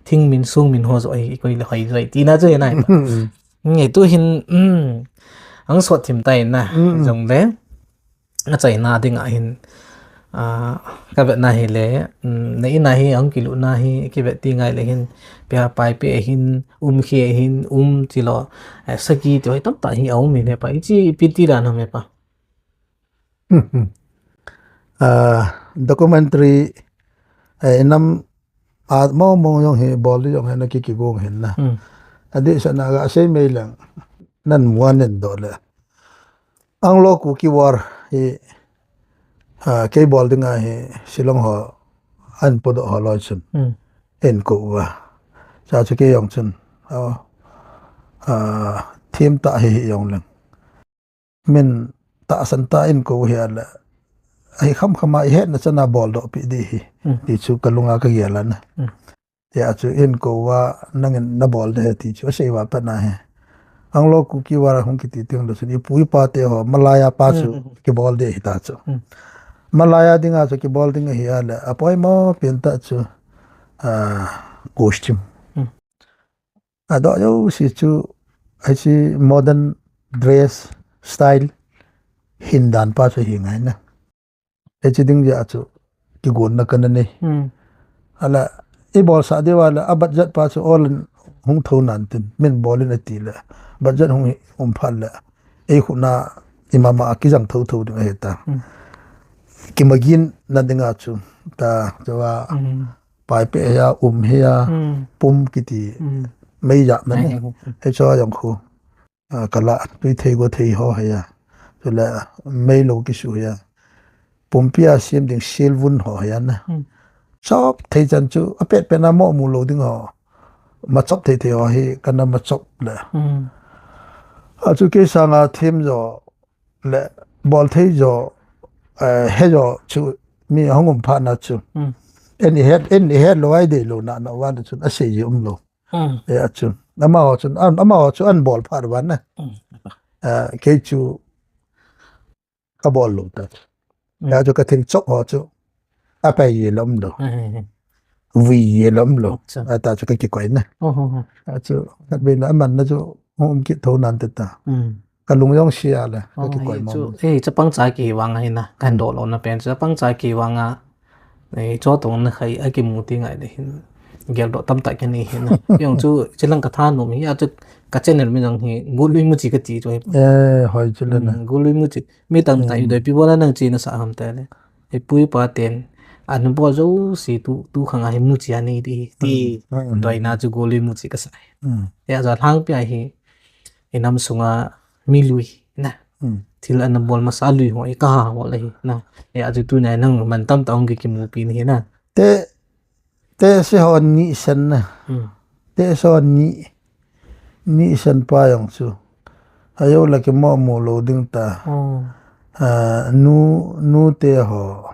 thing min, song min ho joh hi, koi le hoi joi, ti na chu hi na. Hmm. Nge tu hin, hmm, ang sot thim tai na, Hmm. jong le. Achaina dinga hin, ah, kavetna hile, um, na in a hi, ahung kilut na hi, kivet ti ngai le hin, ipi ham Paipeh ahin, Umkhe ahin, Um tilou, eh, Saki tilou, tamtah hi aum in hepa, hiche ipi ti dan ham hepa. Ah, documentary, eh, inam, ah, mong mong jong hi, bol di jong hi, na ki kigong hin na. Hmm. Adeh sah na gasei mei leng, nan mu a nen doh le. Anglo Kuki War hi, ah, kei bol dinga hi Shillong ho ahin podoh ho loi chun. Hmm. Ahin kou uva. Chuche chu kei jong chun. Ah, ah, thim tah hi hi jong leng. Min tahsan tah in kou hi a le. Ahi kham kham a ihetna chan a boldoh pi di hi. Hmm. Ti chu kalung a kagel a na. Hmm. Tia chu ahin kou uva nangin nabol de ti chu asei uva pat na hi. Anglo Kuki War hung kiti teng le chun ipu ipa te ho, malaiya pa chu Hmm. kibol de hita chu. Hmm. Malaiya dinga chu kibol ding ahi a le, apoimo pen tah chu, ah, costume. Hmm. Adoh jouse chu, hiche modern dress style hin dan pa chu hi ngai na. Hiche ding jeh a chu kigonna kana nei. Hmm. Ahile, ibolsah diu va le, a budget pa chu ol in hung thou nan tin, min bol in ati le, budget hung hi um phat le, eikhut na imama a kijang thou thou ding ahi ta. Hmm. Kimagin na dinga chu, ta, chu va, Hmm. Paipeh hi a, Um hi a, Hmm. Pum kiti, Hmm. mei jat na Ai, ni. ai, ai. Hiche jong khu. Ah, kala, tui thei go thei ho hi a. Chule, mei lou kisu hi a. Pumpi a sem ding silvun ho hi a na. Hmm. Chop thei chan chu, apet pet na mo mu lou ding ho. Ma chop thei thei ho hi, kana ma chop le. Hmm. Achu kei sanga thim jo le, bol thei jo, eh, he jo chu, mi ahung um phat na chu. Hmm. Eihet, eihet lou a idei lou na, na uva na chun, asei ji um lou. Hmm. Eh, achu. Amaho chun, am-, amaho chu ahin bol phat uva na. Hmm. Eh, kei chu kabol lou ta. Hmm. Eh, achu kathil chop ho chu. Apai ji lou um lou. Hmm, hmm, hmm. Vui ji lou um lou. Acha. Eh, ta chu kakikoi na. Oh, oh, oh. Achu, khatvei na aman na chu, um kit thou nan te ta. Hmm. Kalung jong sia le, Oh, kakikoi hi mo chu, mo. Eh, chapang cha kihi vang a hi na, kahin doh lou na pen, chapang cha kihi vang a, eh, cho tong na khai, akimu ti ngai le hin, geldoh tamtah kinei hi na. Jong chu, chilang katha nom hi, achu ka channel min jong hi, Golui Muchi kati chu hi. Eh, hoi chu le na. Hmm, Golui Muchi. Mi tamtah Hmm. idei pi bola nang chi nasah ham te le. Ipu ipa ten, Ana bol jouse tu, tu khang a hi muchi anei ding ahi ti. Hmm. Hmm. Doina chu golui muchi kasa. Hmm. Hijeh a lhangpi a hi, inam sunga milui na. Hmm. Thil ana bol masa lui ho hi kaha ho le hi na. Hijeh a chu tuna nang mantam tah hung kimupi nahi na. Te, te se ho ni sen na. Hmm. Te se ho ni, ni sen pa jong chu. Ajo la kimo mo lou ding ta. Oh. Ah, nu, nu te ho.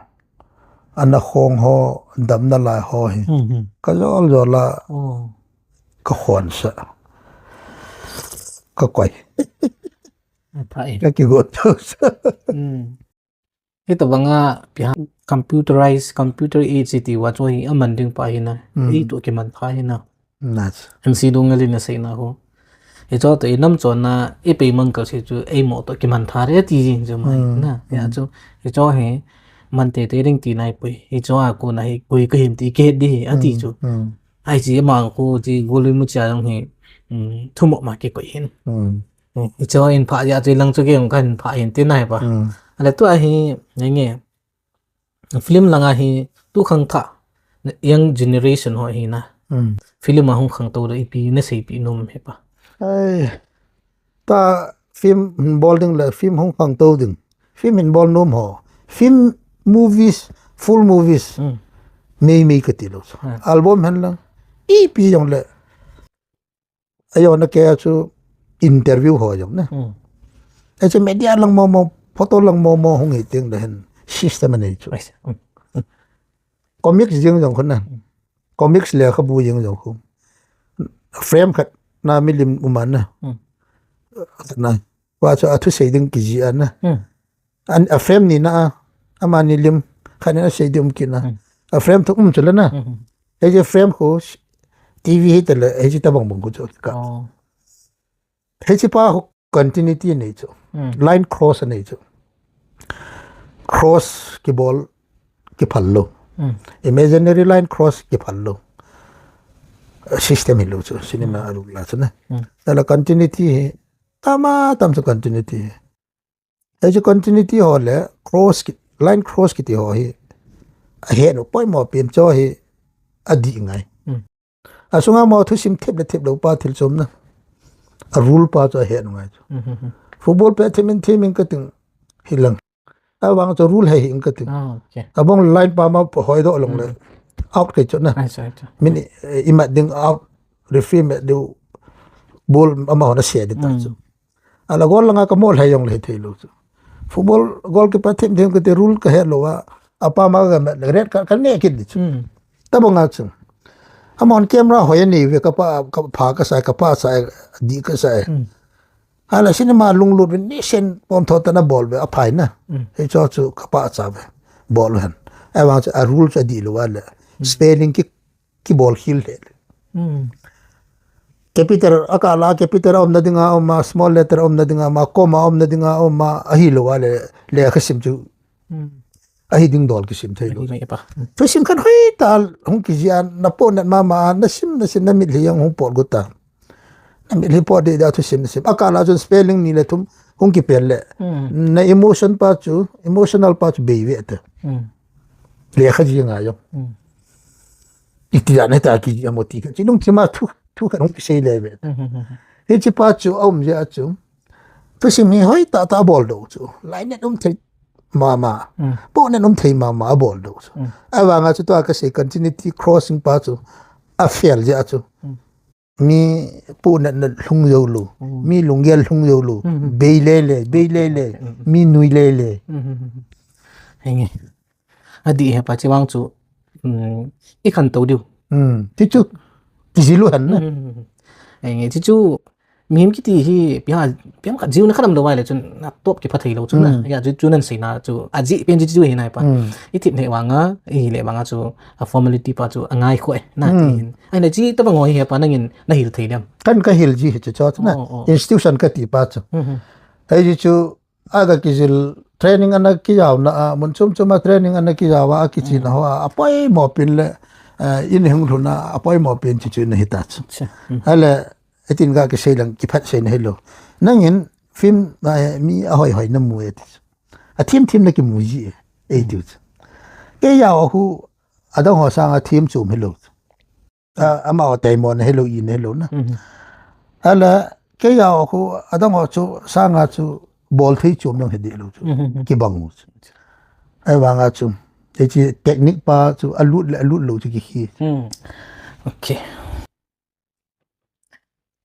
Ana khong ho, damna lai ho hi. Hmm, hmm. Ka jol jol a. Oh. Ka khon sa. Ka koi. Aphai. Ka kigot sa. Hmm. Hitobanga pia computerized, computer age ti va chu hi aman ding pa hi na. Hmm. Ei to kiman pha hi na. Nas. M C Doungel in asei na ho. Hicho to inam chon na, ipei mang kal se chu, eimo to kiman tha re ti jing chu mai na. Hmm. Hijeh a chu, hicho hi, man teitei ding ti nai poi. Hicho a kona hi, koi ka him ti kihet ding ahi, ati chu. Hmm. Ai chi mang ko chi golui muchi a jong hi, hmm, thumo ma kikoi hin. Hmm. Hmm. Hicho in pha jeh a chu lang chu kei jong kahin pha hin ti nai pa. Hmm. Ale tua hi, nge nge. Film langa hi tu khangthah young generation ho hi na. Hmm. Film a hung khangtou le ipi na seipeh nom ham pa. Ai, ta film hin bol ding le film hung khangtou ding. Film hin bol nom ho. Film movies, full movies. Hmm. Mei mei kati lou. Hmm. Album hen lang. Ipi jong le. Ajo na kei a chu interview ho jong na. Hmm. Achu media lang mo mo, photo lang mo mo hung hi teng le hin system anei chu. Ai, hmm. Comics jeng jong khu na. Hmm. Comics lekhabu jeng jong khu. Frame khat na milim um a na. Hmm. Na. Tua chu athusei ding kijih a na. Hmm. An, a frame ni na a, amani lim, khat in asei ding um kit na. Hmm. A frame thu um chu le na. Hmm. Hiche frame khu, T V hi te le, hiche tabang bang khu chu ka. Oh. Hiche pa khu continuity nei chu. Hmm. Line cross nei chu. Cross kibol, kiphal lou. Hmm. Imaginary line cross kiphal lou. System hi lou chu, cinema a rule la chu na. Hmm. Tala continuity hi, tama tam chu continuity hi. Hiche continuity ho le cross ki, line cross kiti ho hi ahet u poimo pen chu hi adih ngai. Hmm. Asunga mo thusim thep le thep lou pa thil chom na. A rule pa chu ahet u ngai chu. Hmm, hmm, hmm. Football pa thim in thim in kating hi lang. Avang chu rule hi hi in kating. Ah, okay. Abang line pa ma hoi doh long le. Hmm. Out kei chu na. Ai, sorry, sorry. Min, eh, imat ding out, referee mat ding ball ama hona se ding ta chu. Hmm. Ala goal langa ka mo lhai jong le thei lou chu. Football goalkeeper thim thim kati rule kahet lou a. Apa ma ka met le red card ka ne kit di chu. Hmm. Tabang a chu. Amahon camera hoi ani ve kapa, kapha kasai, kapa sai, dih kasai. Hmm. Ala cinema lunglut ve nisen pon tho ta na bol ve aphai na. Hmm. Hicho chu kapa cha ve. Bol hen. Avang chu a rule chu adih lou a le. Hmm. Spelling ki kibol khel le. Hmm. Capital, akah la capital a umna dinga um a, small letter a umna dinga um a, comma a umna dinga um a, ahilou a le, lekha sim chu. Hmm. Ahi ding dol kisim thei lou. Ahi mai pa. Thusim khat hoitah hung kijih a, na pohnat mama a, na sim, na sim, na mitlhi jong hung pot got ta. Na mitlhi pot deh deh a thusim na sim. Akah la chun spelling ni le thum hung kipel le. Hmm. Na emotion pa chu, emotional pa chu bei ve ta. Hmm. Lekha jih ngai jong. Hmm. Iti dan hita kijih a mo ti kha. Chi lungthim a thu, thu khat hung kisei le ve. Hmm, hmm, hmm, hmm. Hiche pa chu aum jeh a chu. Thusim hi hoitah tah abol doh chu. Lainat um thei mama. Hmm. Pohnat um thei mama abol doh chu. Hmm. Avang a chu tua kasei continuity crossing pa chu. A fail jeh a chu. Hmm. Mi pohnatna lhung jou lou. Hmm. Mi lunggel lhung jou lou. Hmm, hmm. Bei le le, bei le le. Hmm, hmm. Mi nui le le. Hmm, hmm, hmm, hmm. Henge. Adih he pa chi vang chu, um, i khantou diu. Hmm. Ti chu, kijil u hen na. Hmm, hmm, hmm, hmm. Henge, ti chu, mihem kiti hi, pia, pia khat jiu na khanam lou vai le chun, na top kipha thei lou chun na. Hmm. Ya, chu, chu nan sei na chu, ajih pen chu, chu hi nai pa. Hmm. I thip ne vang a, i le vang a chu, a formality pa chu, angai khoi na ti hin. Hmm. Ai na chi, tabang ho hi he pa, nangin, na hil thei diam. Kan ka hil ji hi chu, chu na. Oh, oh. Institution kati pa chu. Hmm, hmm. Ai ji chu, aga kijil training ana kijao na a, mun chom chom a training ana kijao a, akichi na ho a, apoimo pen le, eh, in hung lhun a, apoimo pen chi chu na hita chu. Acha. Hmm. Ale, etin ga kisei lang kiphat sei na hilou. Nangin film, eh, mi ahoi hoi na mu e ti chu. Athim thim na kimu ji e, ei tiu chu. Kei a khu adang ho sanga thim chum hilou. A, ama ho taimon hilou, in hilou na. Mhm. Ala, kei a khu adang ho chu sanga chu bol thei chum jong hi deh lou chu. Mhm. Kibang u chu. Ahivanga chu, hiche technique pa chu alut le alut lou chu kihi. Hmm. Okay.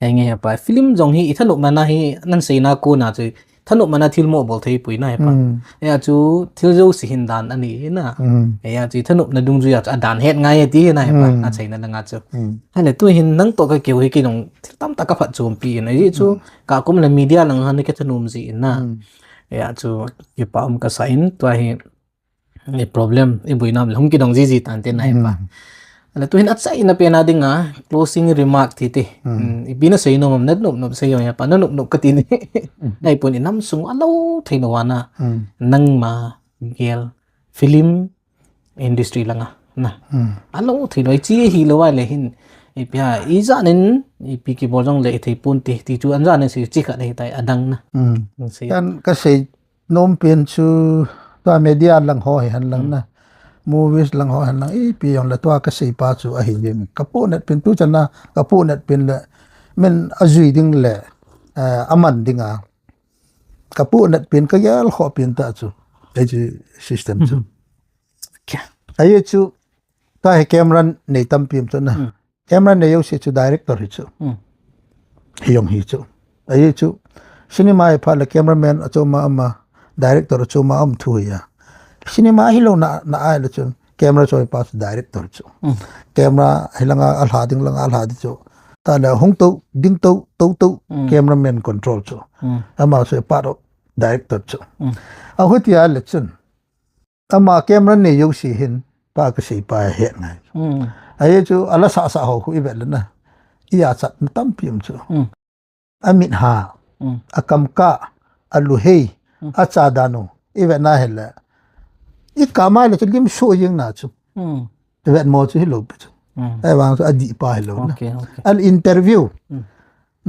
Henge hepa, film jong hi i thanop mana hi nan seina kona chu, thanop mana thil mo bol thei pui na hepa. Hmm. Hia chu thil jouse hin dan ani na. Hmm. Hia chu i thanopna dungjui a chu adan het ngai e ti na hepa, Hmm. a seina langa chu. Hmm. Hale tu hin nang toh kakihou hi kei jong thil tamtah ka phatchompi in. Ahi chu Hmm. ka kum le media lang han ka thanom ji in na. Hmm. Hia chu kipa um kasa in tua hi i problem, i boina um le hung kidong jiji tante na hepa. Hmm. Ala tu hin achaina pena dinga closing remark ti ti. Hmm. Hmm, ipi na seinom am, na nop nop sei jong hepa, na nop nop kati ni. Hmm. Ahipon i nam sung a lou thei lou a na. Hmm. Nangma gel film industry langa na. Hmm. A lou thei lou, hiche hilou a le hin, ipi ham, ijat in ipi kibol jong le i thei pon ti, ti chu anjan in sei chu khat ahitai adang na. Hmm. Sei. Kan ka sei nom pen chu tua media lang ho hi hen lang Hmm. na. Movies lang ho hen lang, ipi jong le tua ka sei pa chu ahi jeng. Ka pohnat pen tu chan a, ka pohnat pen le, min ajui ding le, eh, aman ding a. Ka pohnat pen, ka gel khoh pen tah chu. Hiche system chu. Hmm. Kya? Ahi chu, tua hi camera nei tampi um chu na. Hmm. Camera nei jouse chu director hi chu. Hmm. Hi jong hi chu. Ahi chu, cinema hi phat le cameraman achom a um a, director achom a um thu hi a. Cinema hilou na, na ahile chun, camera choi pa chu director chu. Hmm. Camera hilanga alha ding langa alha ding chu. Tale hung tou, ding tou, tou tou, Hmm. cameraman control chu. Hmm. Ama chu part of director chu. Hmm. Ahuti a le chun. Ama camera nei jouse hin, pa ka sei pa het ngai. Hmm. Ahi chu, ala sah sah ho khu i vet le na. I a chat tampi um chu. Hmm. A mit ha, Hmm. a kam kah, a lu hei, Hmm. a cha dan u, i vet na hile. I kap mai le chu lim suh jeng na chu. Hmm. I vet mo chu hilou pi chu. Hmm. Ahivang chu adih pa hilou na. Okay, okay. Al interview. Hmm.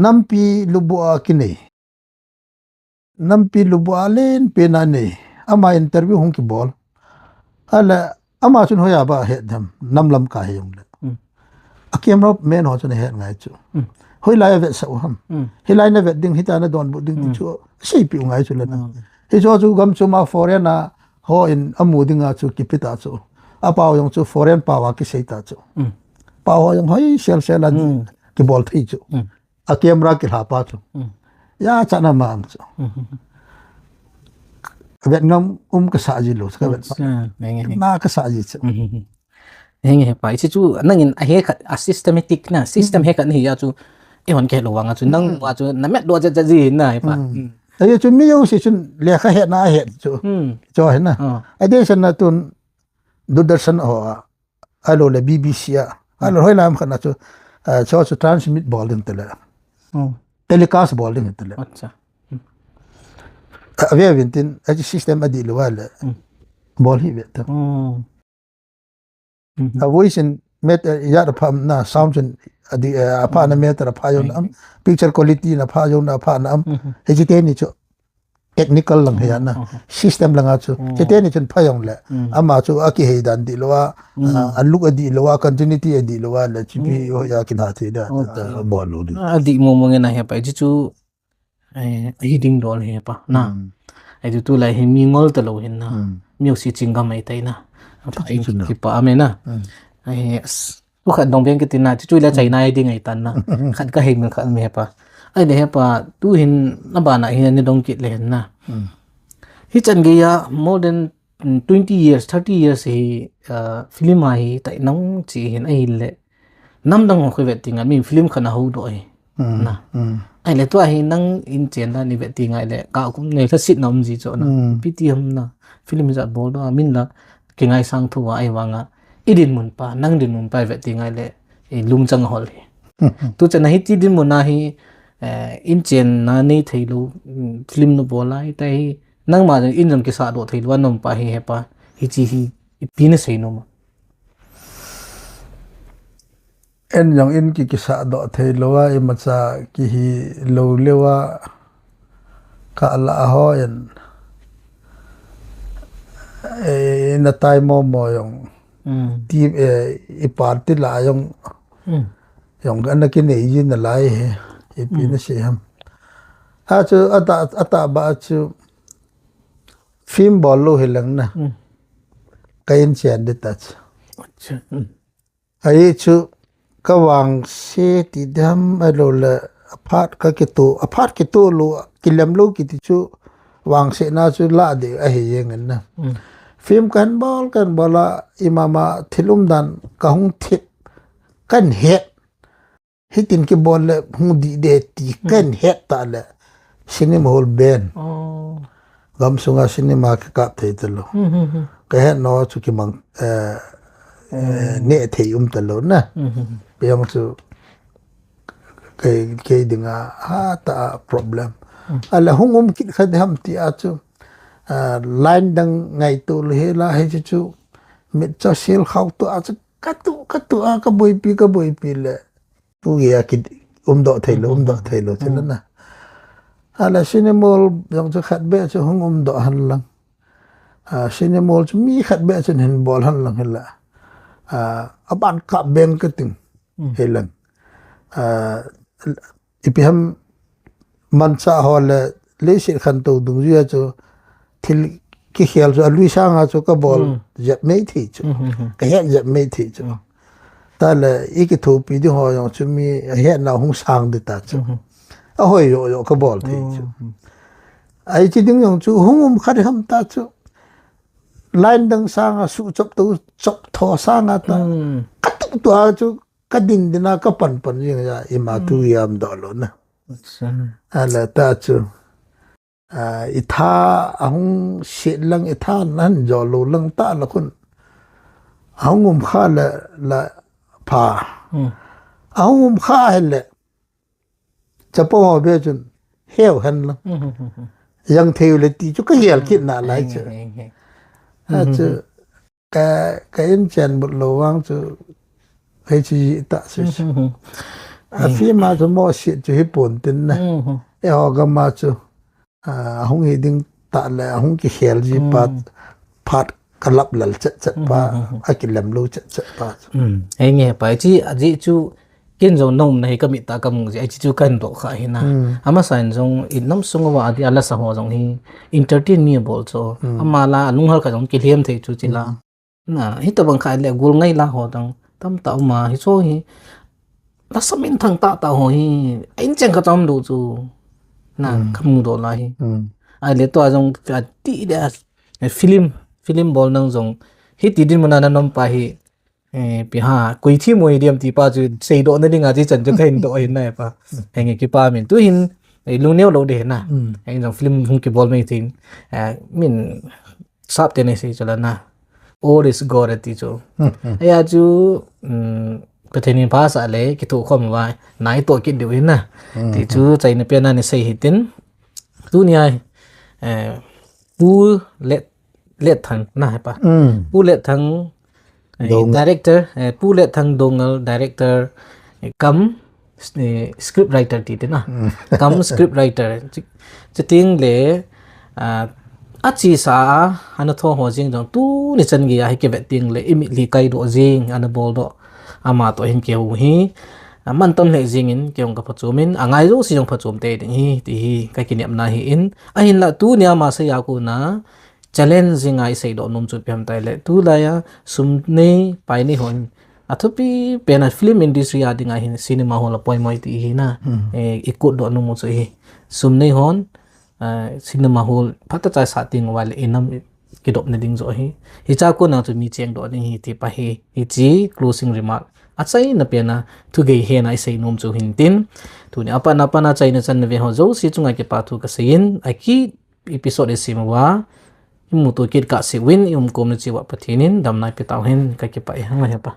Nampi lubu a kinei. Nampi lubu a len pen a nei. Ama interview hung kibol. Ala, ama chun hoiya ba het dem, nam lam ka hi jong le. Hmm. A camera man ho chun ahet ngai chu. Hmm. Hoilai a vetsah u ham. Hmm. Hilai na vet ding, hitia na donbut ding ti Hmm. chu seipeh u ngai chu le na. Hmm. Hichu chu gam chom a foreign a hon amu ding a chu kipe ta chu. A pao jong chu foreign pao a kisei ta chu. Hmm. Pao ho jong hoi sel sel a di Hmm. kibol thei chu. Hmm. A camera kilha pa chu. Hmm. Ya cha na ma am chu. Hmm. Vet ngam um kasa ji lou, ka vet pa. Hmm. Nge, nge, nge. Na kasa ji chu. Hmm. Henge hepa, hiche chu nangin ahe khat, a systematic na, system Hmm. he khat nahi a chu, eihon kihe lou vang a chu, nang Hmm. pa chu, na met doh jat jat ji na hepa. Hmm. Hmm. Ahi chu mi jouse chun lekha hetna ahet chu. Hmm. Chu hi na. Oh. Adeh sen na tun Doordarshan ho a, ahilou le B B C a, Hmm. ahilou hoilai ham khat na chu, eh, chu chu transmit bol ding tile. Oh. Telecast bol ding tile. Acha. Hmm. Ave uvin tin, ahi system adih lou a le. Hmm. Bol hi ve ta. Hmm. Mhm. A voice in matter, eh, ya da pha na, sound in, a di, eh, a pha na Mhm. matter, a pha jong na am, Mhm. picture quality na pha jong na, a pha na am. Mhm. Hiche teni chu technical lang hi ya na. Mhm. System langa chu. Mhm. Hiche teni chun pha jong le. Mhm. Ama chu akihei dan dih lou a, Mhm. a, a look adih lou a, continuity adih lou a le, chu pi Mhm. ho ya kina thei da, Oh, ta. a, bol lou ding. Adih mo mo nge na hepa, hiche chu Eh, ahi ding dol hepa, na. Hmm. Ahi tu tulai hi mi ngol talou hin na. Hmm. Mi osi chingam ahi tai na. Apa Chu in chu na. Kipa ame na. Hmm. Ahi, as, tu khat dong beng kiti na, chu chu la Hmm. China ahi ding ahi tan na. Khat ka hei mil khat mi hepa. Ahile hepa, tu hin na bana hin ni dong kit le hin na. Hmm. Hichan geiya more than, mm, twenty years, thirty years hi, uh, film a hi tai nang chi hin ahile. Nam dang ho khu vet tinga, mi film khat na ho doh hi. Hmm, Na. Hmm. Ahile tua hi nang in chen dan i vet tinga le, ka kum nei tha sit na um ji chu na. Hmm. Pi ti ham na, film jat bol doh, min la, kingaisang thou a, ahivanga, i dinmun pa, nang dinmun pa i vet tinga le, i lungchang hol hi. Hmm. Tu chan a hiti dinmun a hi, eh, in chen na nei thei lou, mm, film na bol a, i ta hi, nangma in jong kisa doh thei lou, nom pa hi hepa, hichi hi, ipi na sei nom a. En jong in ki kisa doh thei lou a, imacha kihi lou leu a, ka la ho en. Eh, na tai mo mo jong. Hmm. Ti, eh, i party la jong. Hmm. Jong ana kinei ji nalai he. Ipi Hmm. na sei ham. Achu, ata, ata ba chu. Film bol lou hilang na. Hmm. Ka in chen di ta chu. Acha. Hmm. Ahi chu ka vangse ti dam a lo le aphat ka kitu, aphat kitu lo, kilem lo kiti chu vangse na chu la de ahi jeng na. Hmm. Film kan bol, kan bol a imama thil umdan ka hung thip, kan het. Hitin kibol le hung di de ti Hmm. kan het ta le. Cinema hall ban. Oh. Gam sunga cinema kikap thei ta lo. Hmm, hmm, hmm. Ka het no chu kimang, eh, eh, Hmm. ne thei um ta lo na. Hmm, hmm, hmm. Piang chu kei, kei dinga ha ta problem. Hmm. Ala hung um kit kha dam ti a chu, ah, line dang ngai tu le he la he chu chu. Mit cha sil khau tu a chu ka tu, ka tu a ka boipi, ka boipi le. Tu gei a ki umdoh thei lo, Hmm, hmm, umdoh hmm. thei lo, Hmm. chila na. Ala cinema hall jong chu khat beh chu hung umdoh han lang. Ah, cinema hall chu mi khat beh chu hin bol han lang hila. Ah, aban kap beng ka ting Hmm. hilang. Ah, ipi ham mancha ho le leiset khantou dungjuia chu thil kikhel chu alui sanga chu ka bol Hmm. jep mei thei chu. Hmm, hmm, hmm. Ka het jep mei thei chu. Hmm. Ta le i kithopi ding ho jong chu mi a hetna hung sang di ta chu. Hmm. A hoi jo jo ka bol thei chu. Hmm. Ai chi ding jong chu hung um khat ham ta chu. Line dang sanga su chop to chop tho sanga ta. Hmm. Ka tu tu a chu ka din din a ka pan pan jing ja ima Hmm. tu yam do lo na. Acha. Ala ta chu. Ah, i tha ahung sit lang i tha nan jo lo lang ta la khun. Ahung um kha le, la pha. Hmm. Ahung um kha he le. Chapo ho be chun heu hen lang. Hmm, hmm, hmm, hmm. Yang thei le ti chu ka hial kit na lai Hmm, chu. hmm, hmm, hmm. A chu Hmm, hmm, hmm. ka, ka in chen but lo vang chu hei chu ji ta chu. Hmm, hmm, hmm. A Hmm. film a chu mo sit chu hi pon tin na. Hmm, hmm. E ho gam a chu. Ah, ahung hi ding ta le, ahung kikhel ji Hmm. pat, phat ka lap lal chet chet pa, Hmm, hmm, hmm, hmm. a kilem lo chet chet pa. Hmm. Hei nge pa, chi, a ji chu, kin jong nom na hi ka mit a ka mu ji, a chi chu kan doh kha hi na. Hmm. Ama sign jong, in nam sung a va a di a la sa ho jong hi, entertain mi a bol chu. Hmm. Ama la, a lunghal kha jong kilhem thei chu chi la. Hmm. Na, hitabang kha le gul ngai la ho dang, tam ta um a, hi chu hi, la sa min thang ta ta ho hi, a in cheng kha cham do chu. Na, Hmm. ka mu do la hi. Hmm. Ai le to a jong ka ti de a, eh, film, film bol nang jong, hi ti din mun a na nom pa hi, eh, pi ha, koi thi mo hi diam ti pa chu, sei do na ding a chi chan chu ka hin do hi na pa. Henge kipa min tu hin, eh, lung neo lo de na. Hmm. Henge jong film hung kibol mai thing, eh, min, Sap te nei sei chu la na. All is God ati chu. Hmm, hmm. Aya chu, um, Pathen in pha sa le, kitho khom vai, nai to kit diu hin na. Hmm, Ti chu, hmm. China pen a ni sei hi tin. Tu ni ai, eh, Pu Let, Let Thang na hai pa. Hmm. Pu Let Thang, eh, Dong. Director, eh, Pu Let Thang Dongal, director, eh, kam, eh, script writer ti te na. Mm. Kam script writer. Chi-, chiting le, ah, a chi sa a, ana tho ho jing jong tu ni chan gei a hi kivet ting le, i mit li kai do jing, ana bol do. Ama to hin keu hi. A man ton le jing in, keu ka phachom in, a ngai jo si jong phachom te ding hi, ti hi, ka kiniam na hi in. A hin la tu ni ama sa ya ku na, challenge jing a i sei do num chu piam tai le. Tu la ya, sum nei, pai nei hon. A thupi pen a film industry a ding a hin cinema hall a poimoi ti hi na. Hmm. Eh, i kut do num chu hi. Sum nei hon, eh, cinema hall phata chai sa ting wa le inam kidop na ding jo hi. Hi cha ko na chu mi cheng do ding hi ti pa hi. Hi chi closing remark. A chai na pen a thu gei he na i sei num chu hin tin. Tu ni a pa na pa na chai na chan na ve ho jo si chunga kipa thu ka sei in. A ki episode i sim uva, i muto kit ka si uvin, i umkom na chi uva Pathen in, damna i pe tau hen, ka kipah e, hang la he pa.